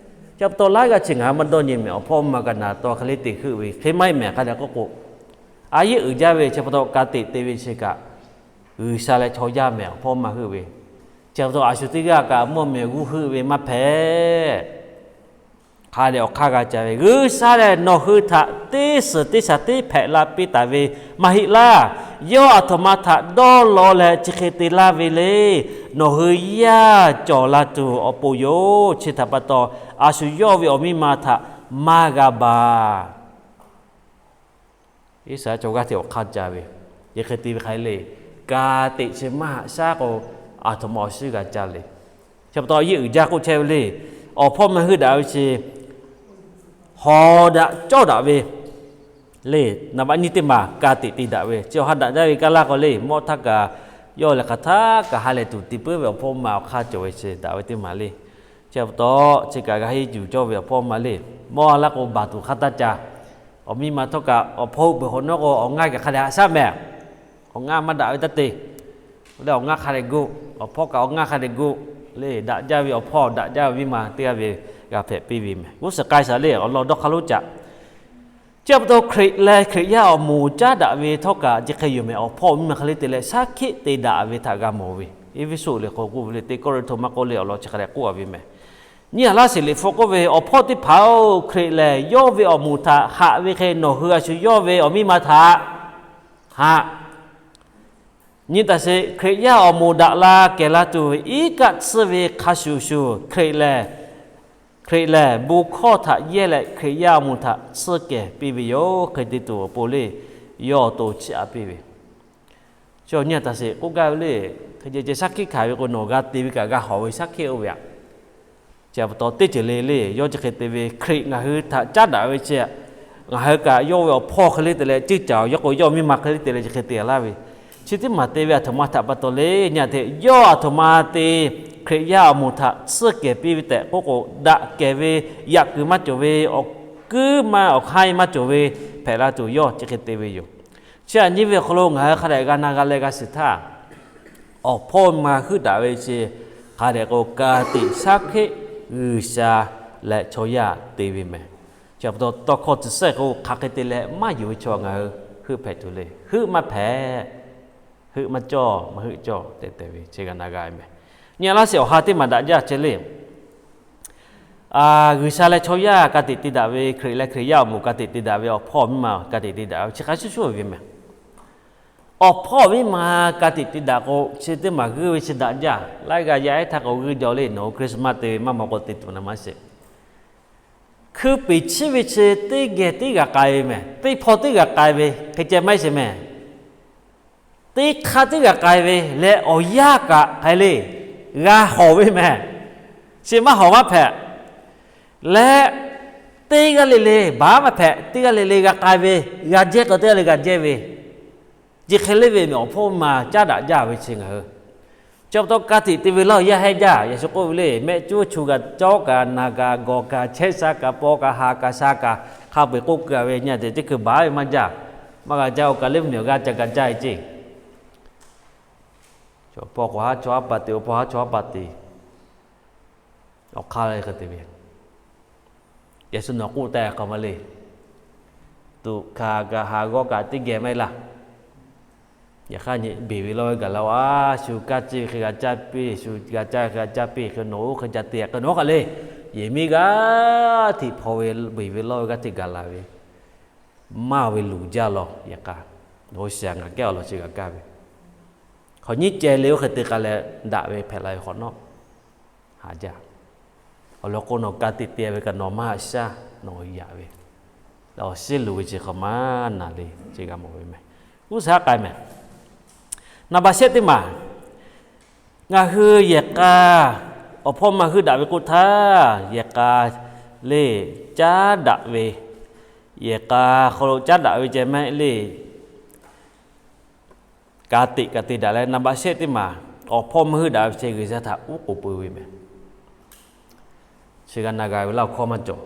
Chi pa taw laiˉ g'aˇ chi ngaˬ hui maˇ dawˇ nyi mehˍ. Awˬ hpawˇ maˇ g'a naˍ taw hk'e le te heuˆ ve hk'e maˇ heˆ mehˍ. Hk'a dehꞈ k'oˆ k'o, a yeˇ uiˍ jaˇ ve chi pa taw ka tiꞈ te ve chi kaꞈ G'uiˬsha leh chaw yaˇ mehˍ. Awˬ hpawˇ maˇ heuˆ ve. Chi pa taw a shu teˇ g'aˇ kaꞈ mvuhˇ miˬ g'uˇ heuˆ ve maˇ hpehꞈ. Hk'a dehꞈ awˬ hk'aˇ g'a ca ve, G'uiˬsha lehˬ nawˬ hui htaꞈ teˇ suhˍ teˇ shaˍ teˇ hpehꞈ la piˇ taˍ ve maˇ heˆ laˇ. Yawˇ aˬ htoꞈ ma htaꞈ dawˇ law leh chi hk'e te laˇ ve le. Nawˬ hui yaˇ cawˬ la tuˬ awˬ pon yoˬ. Chi htaꞈ pa taw, a shu yawˇ ve awˬ miˇ ma htaꞈ maˇ g'a baˬ. Iˉsaˍreˍlaˆ chaw g'aˇ hteꞈ awˬ hk'aˇ ca ve, Chi hk'e te ve hk'aˬ hk'e le, ka tiꞈ chi maˇ haꞈ shaˉ k'o, aˬ htoꞈ ma awˬ shinˉ g'a ca le. Chi pa taw yehˬ uiˍ jaˇ k'oˆ chehˇ ve le. Awˬ hpawˇ maˇ heuˆ daꞈ ve chi hawˍ daꞈ cawˇ daꞈ ve le. Naˍ baˆ nyiˇ teˇ maˬ ka tiꞈ te daꞈ ve chi awˬ ha daꞈ jaˇ ve kaˇ laˇ k'o le, mawˇ htaˇ kaꞈ yawˇ lehˬ hk'aˬ htaˇ kaꞈ ha lehˬ tuˬ te puiˉ ve awˬ hpawˇ maˇ awˬ hk'aˇ cawˬ ve chi daꞈ ve teˇ maˬ le. Chi pa taw chi kaꞈ g'a henˇ yuˬ cawˇ ve awˬ hpawˇ maˇ le. Mawˇ laˇ k'o baˬ tuˬ hk'aˇ taˇ ca. Awˬ miˇ ma htawˇ kaꞈ awˬ hpawˇ hui peuˬ hk'awꞈ nawˉ k'o awˬ ngaˇ kaꞈ hk'a dehꞈ haꞈ shaˉ mehˍ. Awˬ ngaˇ maˇ daꞈ ve taˇ te. Leh awˬ ngaˇ hk'a dehꞈ gu, awˬ hpawˇ kaꞈ awˬ ngaˇ hk'a dehꞈ gu. Le daꞈ jaˇ ve awˬ hpawˇ daꞈ jaˇ ve miˇ ma teˇ g'aˇ ve g'a hpehꞈ piˇ ve mehˍ. G'uˇ suhˍ k'ai shaˍ le awˬ lawn dawˇ hk'aˇ lonˉ caꞈ. Chi pa taw Hkriꞈ leh Hkriꞈ yaˇ awˬ moˍ caˉ daꞈ ve htawˇ kaꞈ chi hk'e yoˬ mehˍ. Awˬ hpawˇ miˇ ma hk'e le te leh shaˉ hkiˆ te daꞈ ve htaꞈ g'a mawˬ ve. Eˇfeˇsuꞈ liꞈ hk'aw k'oˆ ve le, teˇ Kawˇrenˍhtuˆ maˇ k'oˆ le awˬ lawn chi hk'a dehꞈ k'oˆ a ve mehˍ. Nyiˇ Aˍlaˇ shiˍ liꞈ hpu k'oˆ ve, Awˬ hpawˇ teˇ hpaˍ-oˬ, Hkriꞈ lehˬ yawˇ ve awˬ moˍ htaꞈ haꞈ ve hk'e nawˬ hui a shu yawˇ ve awˬ miˇ ma htaꞈ haꞈ. Nyi taˍ sheˍ, Hkriꞈ yaˇ awˬ moˍ daꞈ la kehˬ la tuˬ ve iˉ kaˆ tsuhˇ ve hk'a shuˍ shuˍ, Hkriꞈ lehˬ, Hkriꞈ lehˬ bon hkawˇ htaꞈ yehˇ leh Hkriꞈ yaˇ awˬ moˍ htaꞈ tsuhˇ kehˬ piˇ ve yoˬ. Hk'e te tuˬ awˬ pon le, yawˇ awˬ to chiˇ aꞈ piˇ ve. Chi awˬ nyi a taˍ sheˍ k'oˆ gaˇ ve le, hk'e ceh ceh shaˉ hkiˆ hkanˍ ve k'o nawˬ g'a te ve kaꞈ g'a hawˍ ve shaˉ hkiˆ oˇ ve aꞈ. Chi pa taw teˇ ceuˬ le le, yawˇ chi hk'e te ve Hkriꞈ ngaˬ hui htaꞈ caˉ daꞈ ve chi, ngaˬ hui kaꞈ yawˇ ve awˬ hpawˇ hk'e le te leh ceuˇ caˍ-oˬ, yawˇ k'o yawˇ miˇ ma hk'e le te leh chi hk'e te laˇ ve. Chi teˇ maˬ te ve aˬ htoꞈ ma htaꞈ pa taw le nyi a hteꞈ, yawˇ aˬ htoꞈ ma te Hkriꞈ yaˇ awˬ moˍ htaꞈ tsuhˇ kehˬ piˇ ve tehꞈ k'oˆ k'o, daꞈ kehˬ ve yaꞈ kuiˬ maˇ cawˬ ve, awˬ kuiˉ maˇ awˬ hk'aiˇ maˇ cawˬ ve hpehꞈ la tuˬ yawˇ chi hk'e te ve yoˬ. Chi aꞈ nyi ve awˬ hk'aw lo ngaˬ hui hk'a dehꞈ g'a na g'a leh g'a shiˍ htaˇ, awˬ hpawˇ ma heuˆ daꞈ ve chi hk'a dehꞈ k'o ka tiꞈ shaˉ hkiˆ G'uiˬsha leh chaw yaˇ te ve mehˍ. Chi pa taw tawˇ hkawˇ tcuh sehˆ k'o hk'aˬ hk'e te leh maˇ yonˍ ve chaw ngaˬ hui heuˆ hpehꞈ tuˬ le. Heuˆ maˇ hpehꞈ, heuˆ maˇ cawˇ, maˇ heuˆ cawˇ tehꞈ tehꞈ ve chi g'a na g'a mehˍ. Nyi a laˇ sheˍ awˬ ha teˇ maˬ daꞈ jaˇ chehˇ le. G'uiˬsha leh chaw yaˇ ka tiꞈ te daꞈ ve, Hkriꞈ leh Hkriꞈ yaˇ awˬ moˍ ka tiꞈ te daꞈ ve, awˬ hpawˇ miˇ ma ka tiꞈ te daꞈ ve chi hk'a shuˍ shuˍ ve mehˍ. Awˬ hpawˇ miˇ ma ka tiꞈ te daꞈ k'o chi teˇ maˬ g'uiˇ ve chi daꞈ jaˇ. Laiˉ g'aˇ yaˇ ehˉ htaˇ k'o g'uiˇ jaw le nawˬ hui Christmas te ve maˇ maw k'o te tuˬ na maˇ sheˍ. Hkui peˍ chiˇ ve chi teˇ geh teˇ g'a k'ai ve mehˍ. Teˇ hpawˇ teˇ g'a k'ai ve hk'e ceh maˇ heˆ sheˍ mehˍ. Teˇ hk'aˇ teˇ g'a k'ai ve leh awˬ yanˇ kaꞈ hk'aˬ le g'a hawˍ ve mehˍ. Chi maˇ hawˍ maˇ hpehꞈ. Leh teˇ g'aˇ le le baˬ maˇ hpehꞈ. Teˇ g'aˇ le le g'a k'ai ve, g'a jehˇ k'o teˇ g'aˇ le g'a jehˇ ve, chi hk'e le ve mehˍ. Awˬ hpawˇ ma caˉ daꞈ jaˇ ve chi ngaˬ hui chi pa taw ka tiꞈ te ve laˇ awˬ yanˇ hehnˇ jaˇ. Yeˍsuˆ k'oˆ ve le, mehˆ cuˉ chu kaꞈ, cawˉ kaꞈ, naˬ kaꞈ, gawˬ kaꞈ, chehˇ sha kaꞈ, paw kaꞈ, ha kaꞈ, sha kaꞈ, hk'a peu-eˬ k'oˆ keu ve nyi a te teˇ hkui baˬ ve maˇ jaˇ. Maˇ g'a jaˇ, oˇ kaꞈ le mvuhˇmiˬ awˬ g'aˇ ca g'a jaˇ ve ceˇ. Paw k'awꞈ haˉ chaw haˉ pa te, oˇ paw haˉ chaw haˉ pa te. Awˬ hk'aˇ le hk'e te ve, Yeˍsuˆ nawˬ k'oˆ taˍ k'a ma le. Tuꞈ hkanˍ kaꞈ haˍ g'awˇ kaꞈ teˇ geh maˇ heˆ laˇ. Yaꞈ hk'aˇ nyi beˬ ve lawˇ ve gaˬ la-o, a shu kaˇ ciˇ ve hk'e g'a caˇ piˇ, shu g'a caˇ ve hk'e g'a caˇ piˇ, hk'e nawˬ oˇ hk'e ca te hk'e nawˬ oˇ hk'aˬ le. Yehˬ miˇ g'aˇ hteꞈ hpaw ve beˬ ve lawˇ ve g'aˇ hteꞈ gaˬ la ve maˇ ve luˬ jaˇ law. Yaꞈ hk'aˇ, oˇ shiˍ ngaˬ kehˉ awˬ lawn chi g'a kaˇ ve, hk'awꞈ nyiˇ ceh le oˇ hk'e te k'a leh daꞈ ve hpehꞈ la ve hk'awꞈ nawˉ, haꞈ jaˇ. Awˬ lawn k'o nawˬ ka tiꞈ te ve kaꞈ nawˬ maˇ haꞈ shaˉ, nawˬ yaꞈ ve, awˬ shiˉ luˬ ve chi hk'awꞈ maˇ naˬ le, chi g'a mawˬ ve mehˍ. G'uˇ suhˍ haˉ k'ai mehˍ. Naˍ baꞈ shehˆ teˇ maˬ, ngaˬ hui yehˬ k'a, awˬ hpawˇ maˇ heuˆ daꞈ ve k'oˆ htaˇ, yehˬ k'a le caˉ daꞈ ve, yehˬ k'a hk'aw lo caˉ daꞈ ve ceh maˇ heˆ le. Ka tiꞈ ka te daꞈ leh naˍ baꞈ shehˆ teˇ maˬ, awˬ hpawˇ maˇ heuˆ daꞈ ve chi G'uiˬsha htaꞈ oˉ k'oˍ pui ve mehˍ. Chi g'a na g'a ve laˇ awˬ hkawˇ maˇ cawˬ.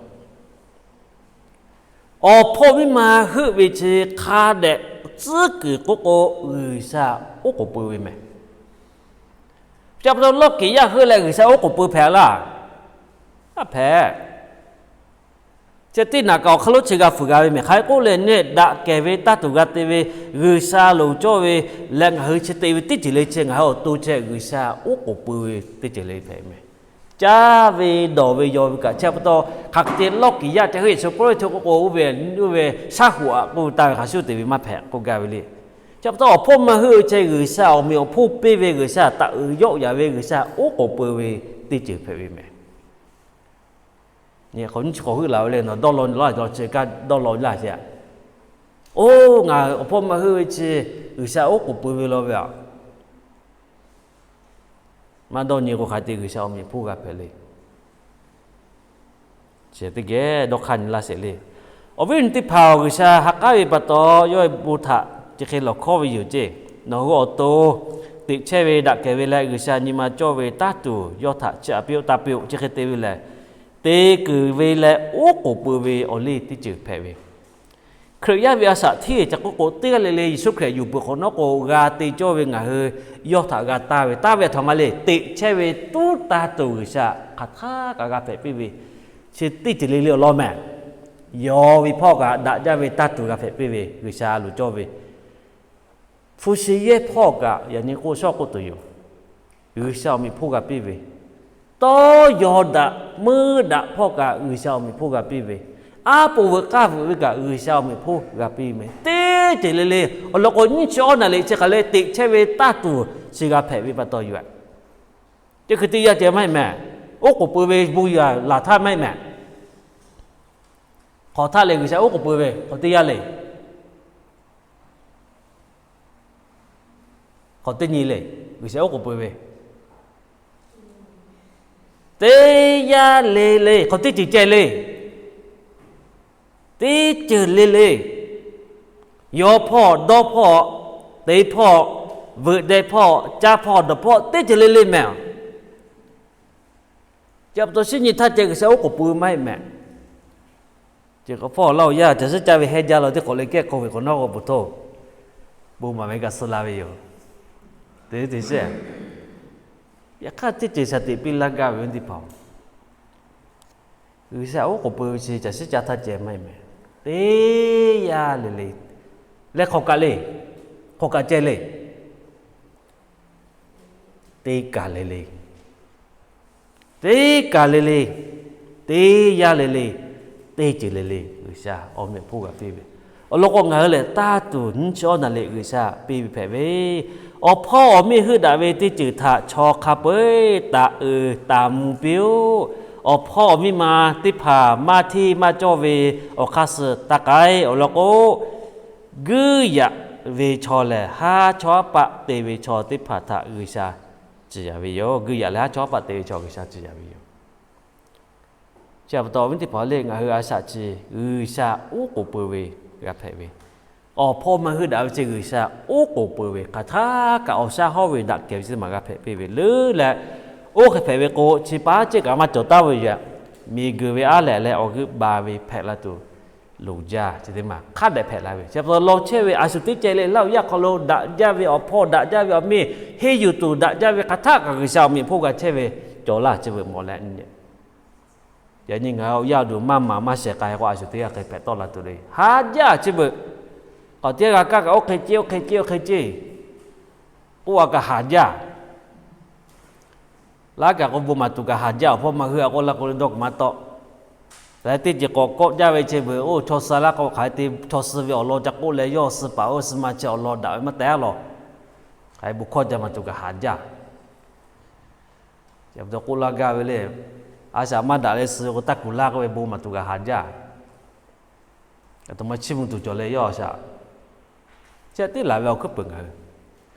Awˬ hpawˇ miˇ ma heuˆ ve chi hk'a dehꞈ tcuhˉ kuiˬ k'oˆ k'o, G'uiˬsha oˉ k'oˍ pui ve mehˍ. Chi pa taw lawˇ kiˍ yaˇ heuˆ leh G'uiˬsha oˉ k'oˍ pui hpehꞈ laˇ. Aˉ hpehꞈ. Chi teˇ naꞈ kaꞈ awˬ hk'aw lo chi g'a fuiˍ g'a ve mehˍ. Hk'aˬ hk'e k'oˆ leh nehˆ daꞈ kehˬ ve taˇ tuˬ g'a te ve, G'uiˬsha loˍ cawˇ ve leh ngaˬ hui chi te ve teˇ ceuˬ le chi ngaˬ hui awˬ to chehˇ G'uiˬsha oˉ k'oˍ pui ve teˇ ceuˬ le hpehꞈ mehˍ. Caˇ ve dawˬ ve yaw ve kaꞈ chi pa taw hk'aˬ hk'e te lawˇ kiˍ yaˇ ca heuˆ Yeˍsuˆ Hkriꞈ htaꞈ k'oˆ k'o, oˇ ve shaˉ hoꞈ aꞈ k'oˆ ve taˇ ve hk'a shuˍ te ve maˇ hpehꞈ k'oˆ gaˇ ve le. Chi pa taw awˬ hpawˇ maˇ heuˆ ve chi G'uiˬsha awˬ meꞈ awˬ hponˇ piˇ ve, G'uiˬsha taꞈ uiˍ yawˆ yaꞈ ve, G'uiˬsha oˉ k'oˍ pui ve teˇ ceuˬ hpehꞈ ve mehˍ. Nyi k'awꞈ nyi chi k'awꞈ heuˆ laˬ ve le, nawˬ dawˇ law laˇ, chi kaꞈ dawˇ law laˇ chi aꞈ. Oˇ, ngaˬ awˬ hpawˇ maˇ heuˆ ve chi G'uiˬsha oˉ k'oˍ pui ve law ve aꞈ, maˇ dawˇ nyi k'o, hk'aˬ hk'e te G'uiˬsha awˬ meꞈ awˬ hponˇ g'a hpehꞈ le. Chi teˇ geh dawˇ hk'aˇ nyi laˇ sheˍ le. Awˬ viˉ awˬ nyi teˇ hpaˍ-oˬ, G'uiˬsha ha k'aˉ ve pa taw, yawˇ ve bon htaꞈ chi hk'e lawˬ hkawˇ ve yoˬ ceˇ. Nawˬ hui awˬ to teꞈ chehˇ ve daꞈ kehˬ ve leh G'uiˬsha nyi ma cawˇ ve taˇ tuˬ yawˇ htaꞈ chiˇ aꞈ piˇ-oˆ, taˇ piˇ-oˆ, chi hk'e te ve lehˬ, te keunˍ ve leh oˉ k'oˍ pui ve awˬ liˇ teˇ ceuˬ hpehꞈ ve Hkriꞈ yaˇ ve a shaꞈ hteˇ ca k'oˆ k'o, teˇ g'aˇ le le Yeˍsuˆ Hkriꞈ yuˬ peuˬ hk'awꞈ nawˉ k'o, g'a te cawˇ ve ngaˬ hui yawˇ htaꞈ g'a taˇ ve, taˇ ve aˬ htoꞈ ma le, teꞈ chehˇ ve tuˉ taˇ tuˬ G'uiˬsha hk'aˬ htaˇ kaꞈ g'a hpehꞈ piˇ ve, chi teˇ ceuˬ le le awˬ lawn mehˍ. Yawˇ ve hpawˇ kaꞈ daꞈ jaˇ ve taˇ tuˬ g'a hpehꞈ piˇ ve G'uiˬsha loˍ cawˇ ve, hpu shi yehˇ hpawˇ kaꞈ yaꞈ nyi k'oˆ shawˉ k'oˆ tuˬ yoˬ. G'uiˬsha awˬ meꞈ hponˇ g'a piˇ ve, tawˇ yaw daꞈ meuˇ daꞈ hpawˇ kaꞈ G'uiˬsha awˬ meꞈ hponˇ g'a piˇ ve, aˉ poꞈ veuꞈ k'aˇ veuꞈ ve kaꞈ G'uiˬsha awˬ meꞈ hponˇ g'a piˇ mehˍ. Teˇ ceuˬ le le awˬ lawn k'o, nyiˇ chi awˉ naˍ riˍ chi hk'aˬ le teꞈ chehˇ ve taˇ tuˬ chi g'a hpehꞈ ve pa taw yoˬ. Teˇ hkui teˇ yanˇ ceh maˇ heˆ mehˍ. Oˉ k'oˍ pui ve bon yaˬ laˬ htaˇ maˇ heˆ mehˍ. Hk'awꞈ htaˇ le G'uiˬsha oˉ k'oˍ pui ve hk'awꞈ teˇ yanˇ le. Hk'awꞈ teˇ nyi le, G'uiˬsha oˉ k'oˍ pui ve teˇ yanˇ le le, hk'awꞈ teˇ ceuˬ ceh le. Teˇ ceuˬ le le, yaw hpawˇ, dawˇ hpawˇ, te hpawˇ, veuꞈ deh hpawˇ, caˇ hpawˇ, dawˬ hpawˇ, teˇ ceuˬ le le mehˍ. Chi pa taw shinˉ nyi htaˇ ceh G'uiˬsha oˉ k'oˍ pui maˇ heˆ mehˍ. Chi hk'awꞈ hpawˇ laˇ-oˬ yaˇ, caˬ suhˉ caˇ ve hehnˇ jaˇ la teˇ hk'awꞈ le kehˉ hk'aw ve hk'awꞈ nawˉ k'o, pfuhˍ htoˇ bon maˍ ve kaꞈ suh la ve yoˬ. Te te sheˍ. Yaꞈ hk'aˇ teˇ ceuˬ shaˍ tiꞈ piˇ laˇ gaˇ ve teˇ hpaˍ-oˬ, G'uiˬsha oˉ k'oˍ pui ve chi caˬ suhˉ caˇ htaˇ ceh maˇ heˆ mehˍ. Teˇ yanˇ le le, leh hk'awꞈ kaꞈ le, hk'awꞈ kaꞈ ceh le, teˇ kaˬ le le, teˇ kaˬ le le, teˇ yanˇ le le, teˇ ceuˬ le le G'uiˬsha awˬ meꞈ awˬ hponˇ g'a piˇ ve. Awˬ lawn k'o, ngaˬ hui lehˬ taˇ tuˬ nyiˇ chi awˉ naˍ riˍ G'uiˬsha piˇ ve hpehꞈ ve, awˬ hpawˇ awˬ miˇ heuˆ daꞈ ve teˇ ceuˬ htaꞈ chaw hk'a peu-eˬ taˍ uiˍ taˍ mvuh piˇ-oˆ. Awˬ hpawˇ awˬ miˇ ma teˇ hpaˍ maˇ hteˇ maˇ cawˇ ve awˬ hk'aˇ suh taˇ k'ai. Awˬ lawn k'o, guiˇ yaꞈ ve chaw lehˬ haˉ chawˇ haˉ paˆ te ve chaw teˇ hpaˍ htaꞈ G'uiˬsha ciˍ yanˍ ve yoˬ. Guiˇ yaꞈ leh haˉ chawˇ haˉ paˆ te ve chaw G'uiˬsha ciˍ yanˍ ve yoˬ. Chi pa taw awˬ viˉ teˇ hpaˍ le, ngaˬ hui a shaꞈ chi G'uiˬsha oˉ k'oˍ pui ve g'a hpehꞈ ve, awˬ hpawˇ maˇ heuˆ daꞈ ve chi G'uiˬsha oˉ k'oˍ pui ve hk'aˬ htaˇ kaꞈ awˬ shaˉ hawˉ ve daꞈ kehˬ ve chi teˇ maˬ g'a hpehꞈ piˇ ve leuˉ leh, oˇ hk'e hpehꞈ ve k'o, chi pa ceh kaꞈ maˇ cawˬ taˍ ve yoˬ. Miˬguiˬ ve aˉ lehꞈ leh awˬ g'euˆ ba ve hpehꞈ la tuˬ loˍ jaˇ chi teˇ maˬ hk'a dehꞈ hpehꞈ la ve. Chi pa taw law chehˇ ve a shu teˇ ceh le laˇ-oˬ yaˇ hk'aw lo daꞈ jaˇ ve awˬ hpawˇ daꞈ jaˇ ve awˬ miˇ henˇ yuˬ tuˬ daꞈ jaˇ ve hk'aˬ htaˇ kaꞈ G'uiˬsha awˬ meꞈ awˬ hponˇ g'a chehˇ ve cawˬ laˇ chi veuꞈ mawˬ leh, yaꞈ nyi ngaˬ hui awˬ yaˇ awˬ duˬ maˇ maˍ maˇ shehˍ k'ai k'o, a shu teˇ g'aˇ hk'e hpehꞈ tawˆ la tuˬ le. Haˍ jaˇ chi veuꞈ, k'awꞈ teˇ g'aˇ g'a kaˇ kaꞈ oˇ hk'e ceˇ oˇ hk'e ceˇ oˇ hk'e ceˇ k'oˆ a kaꞈ haˍ jaˇ. Laˇ kaꞈ k'o bon maˍ tuˬ kaꞈ haˍ jaˇ. Awˬ hpawˇ maˇ hui a k'o laˇ k'o le dawˇ kaꞈ maˇ tawˆ. Leh teˇ ceuˬ k'awꞈ kawˆ jaˇ ve chi veuꞈ, oˇ chaw suh laˇ k'o hk'aˬ hk'e te chaw suh ve awˬ lawn ca k'oˆ leh, yawˇ suh paˍ oˇ suh ma chi awˬ lawn daꞈ ve maˇ tehˉ lawˬ. Hk'aˬ hk'e bon hkawˇ ca maˍ tuˬ kaꞈ haˍ jaˇ. Chi pa taw k'oˆ laˇ gaˇ ve le, a shaꞈ maˇ daꞈ leh suh ve k'o, taˇ kuˬ laˇ k'oˆ ve bon maˍ tuˬ kaꞈ haˍ jaˇ. Aˬ htoꞈ ma chiˇ mvuh tuˬ cawˬ leh yawˇ a shaꞈ chi teˇ laˬ ve awˬ hkuiˉ peuˬ ngaˬ hui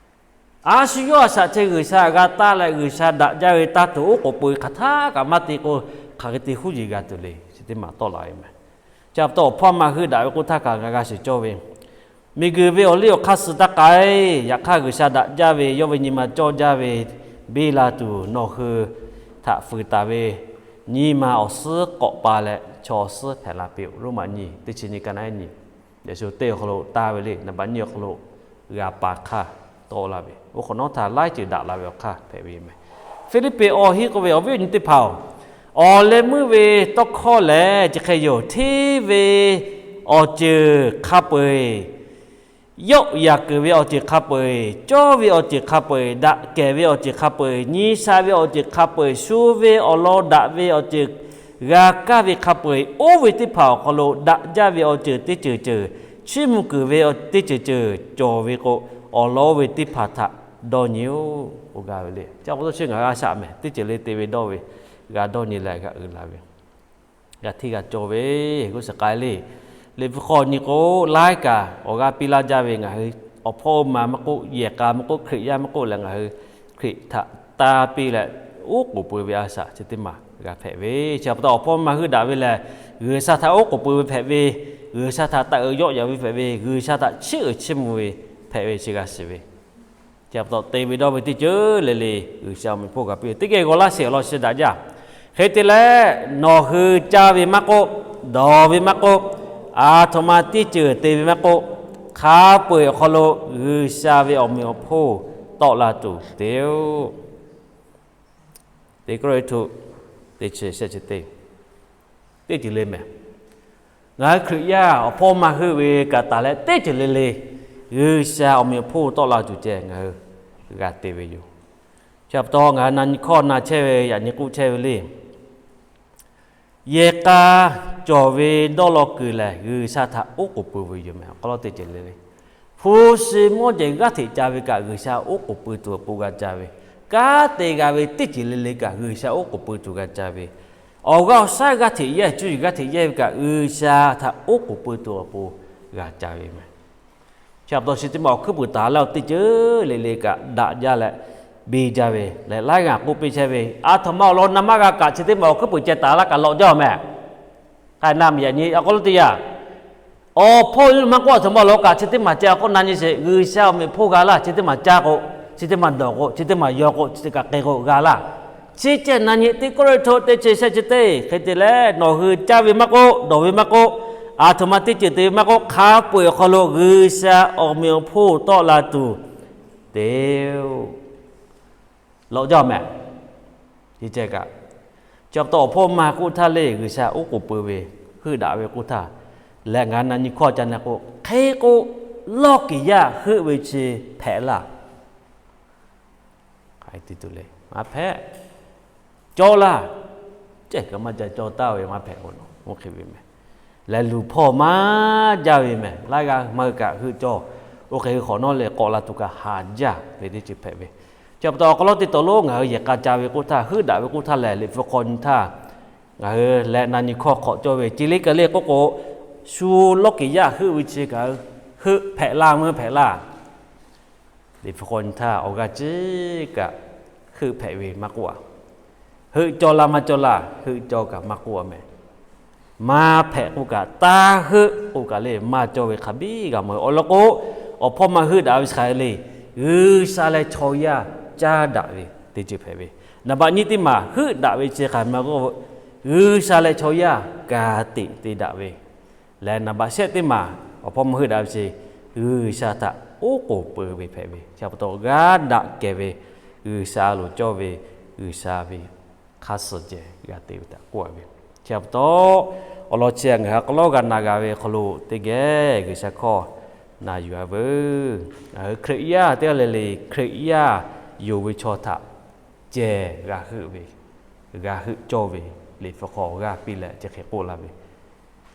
a shu yawˇ a shaꞈ chi G'uiˬsha g'a taˇ leh G'uiˬsha daꞈ jaˇ ve taˇ tuˬ oˉ k'oˍ pui hk'aˬ htaˇ kaꞈ maˇ te k'o, hk'aˬ hk'e te huˉ yeˬ g'a tuˬ le. Chi teˇ maˬ tawˆ la ve meh. Chi pa taw awˬ hpawˇ maˇ heuˆ daꞈ ve k'oˆ htaˇ kaꞈ ngaˬ g'a shiˍ cawˇ ve, miˬguiˬ ve awˬ liˇ awˬ hk'aˇ suh taˇ k'ai. Yaꞈ hk'aˇ G'uiˬsha daꞈ jaˇ ve yawˇ ve nyi ma cawˇ jaˇ ve biˇ la tuˬ nawˬ hui htaꞈ fuiˍ taˍ ve nyi ma awˬ suhˉ k'awꞈ pa leh chaw awˬ suhˉ hpehꞈ la piˇ-oˆ. Roˉmaꞈ nyi teˇ chi nyiˇ ka na nyiˇ, Yeˍsuˆ teˇ awˬ hk'aw lo taˇ ve le, naˍ baꞈ nyiˇ awˬ hk'aw lo g'a pa hk'aˇ tawˆ la ve, oˇ hk'awꞈ nawˉ htaꞈ laiˉ ceuˬ daꞈ la ve awˬ hk'aˇ hpehꞈ ve yoˬ meh. Hpiˇliˇpiˆ awˬ hiˆ k'oˆ ve awˬ viˉ awˬ nyi teˇ hpaˍ-oˬ, awˬ leh meuˇ ve tawˇ hkawˇ lehˬ chi hk'e yoˬ. Hteˇ ve awˬ ceuˬ hk'a peu-eˬ, yawˆ yaꞈ kuiˬ ve awˬ ceuˬ hk'a peu-eˬ, cawˇ ve awˬ ceuˬ hk'a peu-eˬ, daꞈ kehˬ ve awˬ ceuˬ hk'a peu-eˬ, nyi sha ve awˬ ceuˬ hk'a peu-eˬ, shu ve awˬ lawn daꞈ ve awˬ ceuˬ g'a kaˇ ve hk'a peu-eˬ, oˇ ve teˇ hpaˍ awˬ hk'aw lo daꞈ jaˇ ve awˬ ceuˬ teˇ ceuˬ ceuˬ, chiˇ mvuh kuiˬ ve teˇ ceuˬ ceuˬ cawˬ ve k'o, awˬ lawn oˇ ve teˇ hpaˍ htaꞈ dawˇ nyi-oˆ k'oˆ gaˇ ve le. Chi pa taw chi ngaˬ g'a shaꞈ meh, teˇ ceuˬ le te ve dawˇ ve, g'a dawˇ nyi leh g'a uiˍ la ve, g'a hteˇ g'a cawˇ ve, g'uˇ suhˍ k'ai le. Liꞈ hpu hk'aw nyi k'o, laiˉ kaꞈ awˬ g'aˇ piˇ laˇ jaˇ ve ngaˬ hui awˬ hpawˇ ma maˇ k'oˆ, yehˬ k'a maˇ k'oˆ, Hkriꞈ yaˇ maˇ k'oˆ leh, ngaˬ hui Hkriꞈ htaꞈ tanˇ piˇ leh oˉ k'oˍ pui ve a shaꞈ chi teˇ maˬ g'a hpehꞈ ve. Chi pa taw awˬ hpawˇ ma heuˆ daꞈ ve lehˬ, G'uiˬsha htaꞈ oˉ k'oˍ pui ve hpehꞈ ve, G'uiˬsha htaꞈ taˆ uiˍ yawˆ yaꞈ ve hpehꞈ ve, G'uiˬsha htaꞈ chiˇ uiˍ chiˇ mvuh ve hpehꞈ ve chi g'a shiˍ ve. Chi pa taw te ve dawˇ ve teˇ ceuˬ le le G'uiˬsha awˬ meꞈ hpawˇ g'a piˇ ve teˇ geh g'aw laˇ sheˍ awˬ lawn chi daꞈ jaˇ. Hk'e te leh, nawˬ hui caˇ ve maˇ k'oˆ, dawˬ ve maˇ k'oˆ, aˬ htoꞈ ma teˇ ceuˬ te ve maˇ k'oˆ, hk'a peu-eˬ awˬ hk'aw lo G'uiˬsha ve awˬ meꞈ awˬ hponˇ tawˆ la tuˬ te-oˬ. Teˇ Kawˇrenˍhtuˆ teˇ chi shehˆ chi teˇ, teˇ ceuˬ le mehˍ. Ngaˬ hui Hkriꞈ yaˇ awˬ hpawˇ ma heuˆ ve kaꞈ taˍ leh teˇ ceuˬ le le G'uiˬsha awˬ meꞈ awˬ hponˇ tawˆ la tuˬ ceh ngaˬ hui g'a te ve yoˬ. Chi pa taw ngaˬ hui na nyi hkawˇ na chehˇ ve, yaꞈ nyi k'oˆ chehˇ ve le. Yehˬ k'a cawˬ ve dawˇ law kuiˬ lehˬ, G'uiˬsha htaꞈ oˉ k'oˍ pui ve yoˬ mehˍ. Awˬ hk'aw lo teˇ ceuˬ le le, hpu shi mawˇ jehˬ g'aˇ hteꞈ ca ve kaꞈ G'uiˬsha oˉ k'oˍ pui tuˬ awˬ pon g'a ca ve, kanˉ te g'a ve teˇ ceuˬ le le kaꞈ G'uiˬsha oˉ k'oˍ pui tuˬ g'a ca ve, awˬ g'aˇ awˬ shaˉ g'aˇ hteꞈ yehˇ, cuˇ yiˍ g'aˇ hteꞈ yehˇ ve kaꞈ G'uiˬsha htaꞈ oˉ k'oˍ pui tuˬ awˬ pon g'a ca ve mehˍ. Chi pa taw chi teˇ maˬ awˬ hkuiˉ puiˍ taˍ laˇ-oˬ, teˇ ceuˬ le le kaꞈ daꞈ jaˇ leh biˇ jaˇ ve leh laiˉ g'aˇ k'oˆ piˇ chehˇ ve, aˬ htoꞈ ma awˬ lawn na maˇ g'a kaꞈ chi teˇ maˬ awˬ hkuiˉ puiˍ ceh taˍ laˇ kaꞈ lawꞈ jaˇ mehˍ. K'ai na miˬ yaꞈ nyi awˬ hk'aw lo teˇ yanˇ, awˬ hpawˇ maˇ k'oˆ, aˬ htoꞈ ma awˬ lawn kaꞈ chi teˇ maˬ ceh awˬ hk'oˆ na nyi sheˍ. G'uiˬsha awˬ meꞈ hpawˇ g'a laˇ, chi teˇ maˬ caˇ k'o, chi teˇ maˬ dawˬ k'o, chi teˇ maˬ yaw k'o, chi teˇ kaꞈ k'ai k'o g'a laˇ. Chi ceh na nyi teˇ Kawˇrenˍhtuˆ teˇ chi shehˆ chi teˇ, hk'e te leh nawˬ hui caˇ ve maˇ k'oˆ, dawˬ ve maˇ k'oˆ, aˬ htoꞈ ma teˇ ceuˬ te ve maˇ k'oˆ, hk'a peu-eˬ awˬ hk'aw lo G'uiˬsha awˬ meꞈ awˬ hponˇ tawˆ la tuˬ te-oˬ. Lawꞈ jaˇ mehˍ. Chi ceh kaꞈ, chi pa taw awˬ hpawˇ ma k'oˆ htaˇ le G'uiˬsha oˉ k'oˍ pui ve, heuˆ daꞈ ve k'oˆ htaˇ leh ngaˬ na nyi hkawˇ ca na k'o, hk'e k'o lawˇ kiˍ yaˇ heuˆ ve chi hpehꞈ laˇ. Maˇ hpehꞈ. Cawˇ laˇ. Ceh kaꞈ maˇ ca cawˇ taˍ ve maˇ hpehꞈ k'o, oˇ hk'e ve mehˍ. Leh luˬ hpawˇ maˇ jaˇ ve mehˍ. Laiˉ g'aˇ maˇ hui kaꞈ heuˆ cawˇ. Oˇ hk'e ve hk'awꞈ nawˉ leh k'awꞈ la tuˬ kaꞈ haˍ jaˇ ve teˇ ceuˬ hpehꞈ ve. Chi pa taw awˬ hk'aw lo teˇ taw lo ngaˬ hui yehˬ k'a ca ve k'oˆ htaˇ, heuˆ daꞈ ve k'oˆ htaˇ lehˬ, Liꞈ hpu hk'aw nyi htaˇ ngaˬ hui leh na nyi hkawˇ hk'awꞈ cawˇ ve, chi liˇ ka le k'oˆ k'o, shu lawˇ kiˍ yaˇ heuˆ ve chi kaꞈ heuˆ hpehꞈ laˇ, meuˇ hpehꞈ laˇ. Liꞈ hpu hk'aw nyi htaˇ awˬ g'aˇ ciˉ kaꞈ heuˆ hpehꞈ ve maˇ k'oˆ-a. Heuˆ cawˇ laˇ maˇ cawˇ laˇ, heuˆ cawˇ kaꞈ maˇ k'oˆ-a mehˍ. Maˇ hpehꞈ k'oˆ kaꞈ, taˇ heuˆ k'oˆ kaꞈ le maˇ cawˇ ve hk'a biˇ g'a mawˬ ve. Awˬ lawn k'o, awˬ hpawˇ maˇ heuˆ daꞈ ve chi hk'aˬ hk'e le, G'uiˬsha leh chaw yaˇ caˇ daꞈ ve teˇ ceuˬ hpehꞈ ve. Naˍ baꞈ nyiˇ teˇ maˬ heuˆ daꞈ ve chi hk'aˬ hk'e ma k'o, G'uiˬsha leh chaw yaˇ ka tiꞈ te daꞈ ve leh, naˍ baꞈ shehˆ teˇ maˬ awˬ hpawˇ maˇ heuˆ daꞈ ve chi G'uiˬsha htaꞈ oˉ k'oˍ pui ve hpehꞈ ve. Chi pa taw g'aˇ daꞈ kehˬ ve G'uiˬsha lo cawˇ ve, G'uiˬsha ve hk'aˇ suh ceh g'a te ve htaꞈ k'oˆ-a ve. Chi pa taw, awˬ lawn chi ngaˬ hui hk'aw lo g'a na g'a ve hk'aw lo teˇ geh G'uiˬsha hkawˇ na yuˬ-a veuˬ. Ngaˬ hui Hkriꞈ yaˇ teˇ g'aˇ le le Hkriꞈ yaˇ yonˍ ve chaw htaꞈ ceh g'a heuˆ ve, g'a heuˆ cawˇ ve, Liꞈ hpu hk'aw g'aˇ piˇ leh chi hk'e k'oˆ la ve,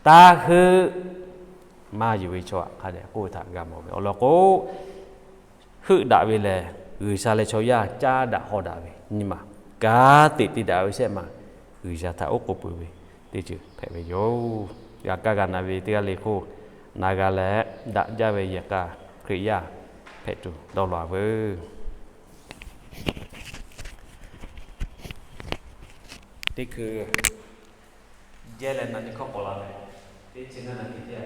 taˇ heuˆ, maˇ yonˍ ve chaw htaꞈ hk'a dehꞈ k'oˆ ve htaꞈ g'a mawˬ ve. Awˬ lawn k'o, heuˆ daꞈ ve lehˬ G'uiˬsha leh chaw yaˇ caˇ daꞈ hawˇ daꞈ ve nyi ma, ka tiꞈ te daꞈ ve shehˆ ma, G'uiˬsha htaꞈ oˉ k'oˍ pui ve teˇ ceuˬ hpehꞈ ve yoˬ. G'a kaˇ g'a na ve teˇ g'aˇ le hk'oˆ na g'a leh, daꞈ jaˇ ve yehˬ k'a Hkriꞈ yaˇ hpehꞈ tuˬ dawˇ law-a veuˬ. Teˇ hkui jehˇ leh na nyi hkawˇ k'awꞈ la ve, teˇ chi ngaˇ na nyi teˇ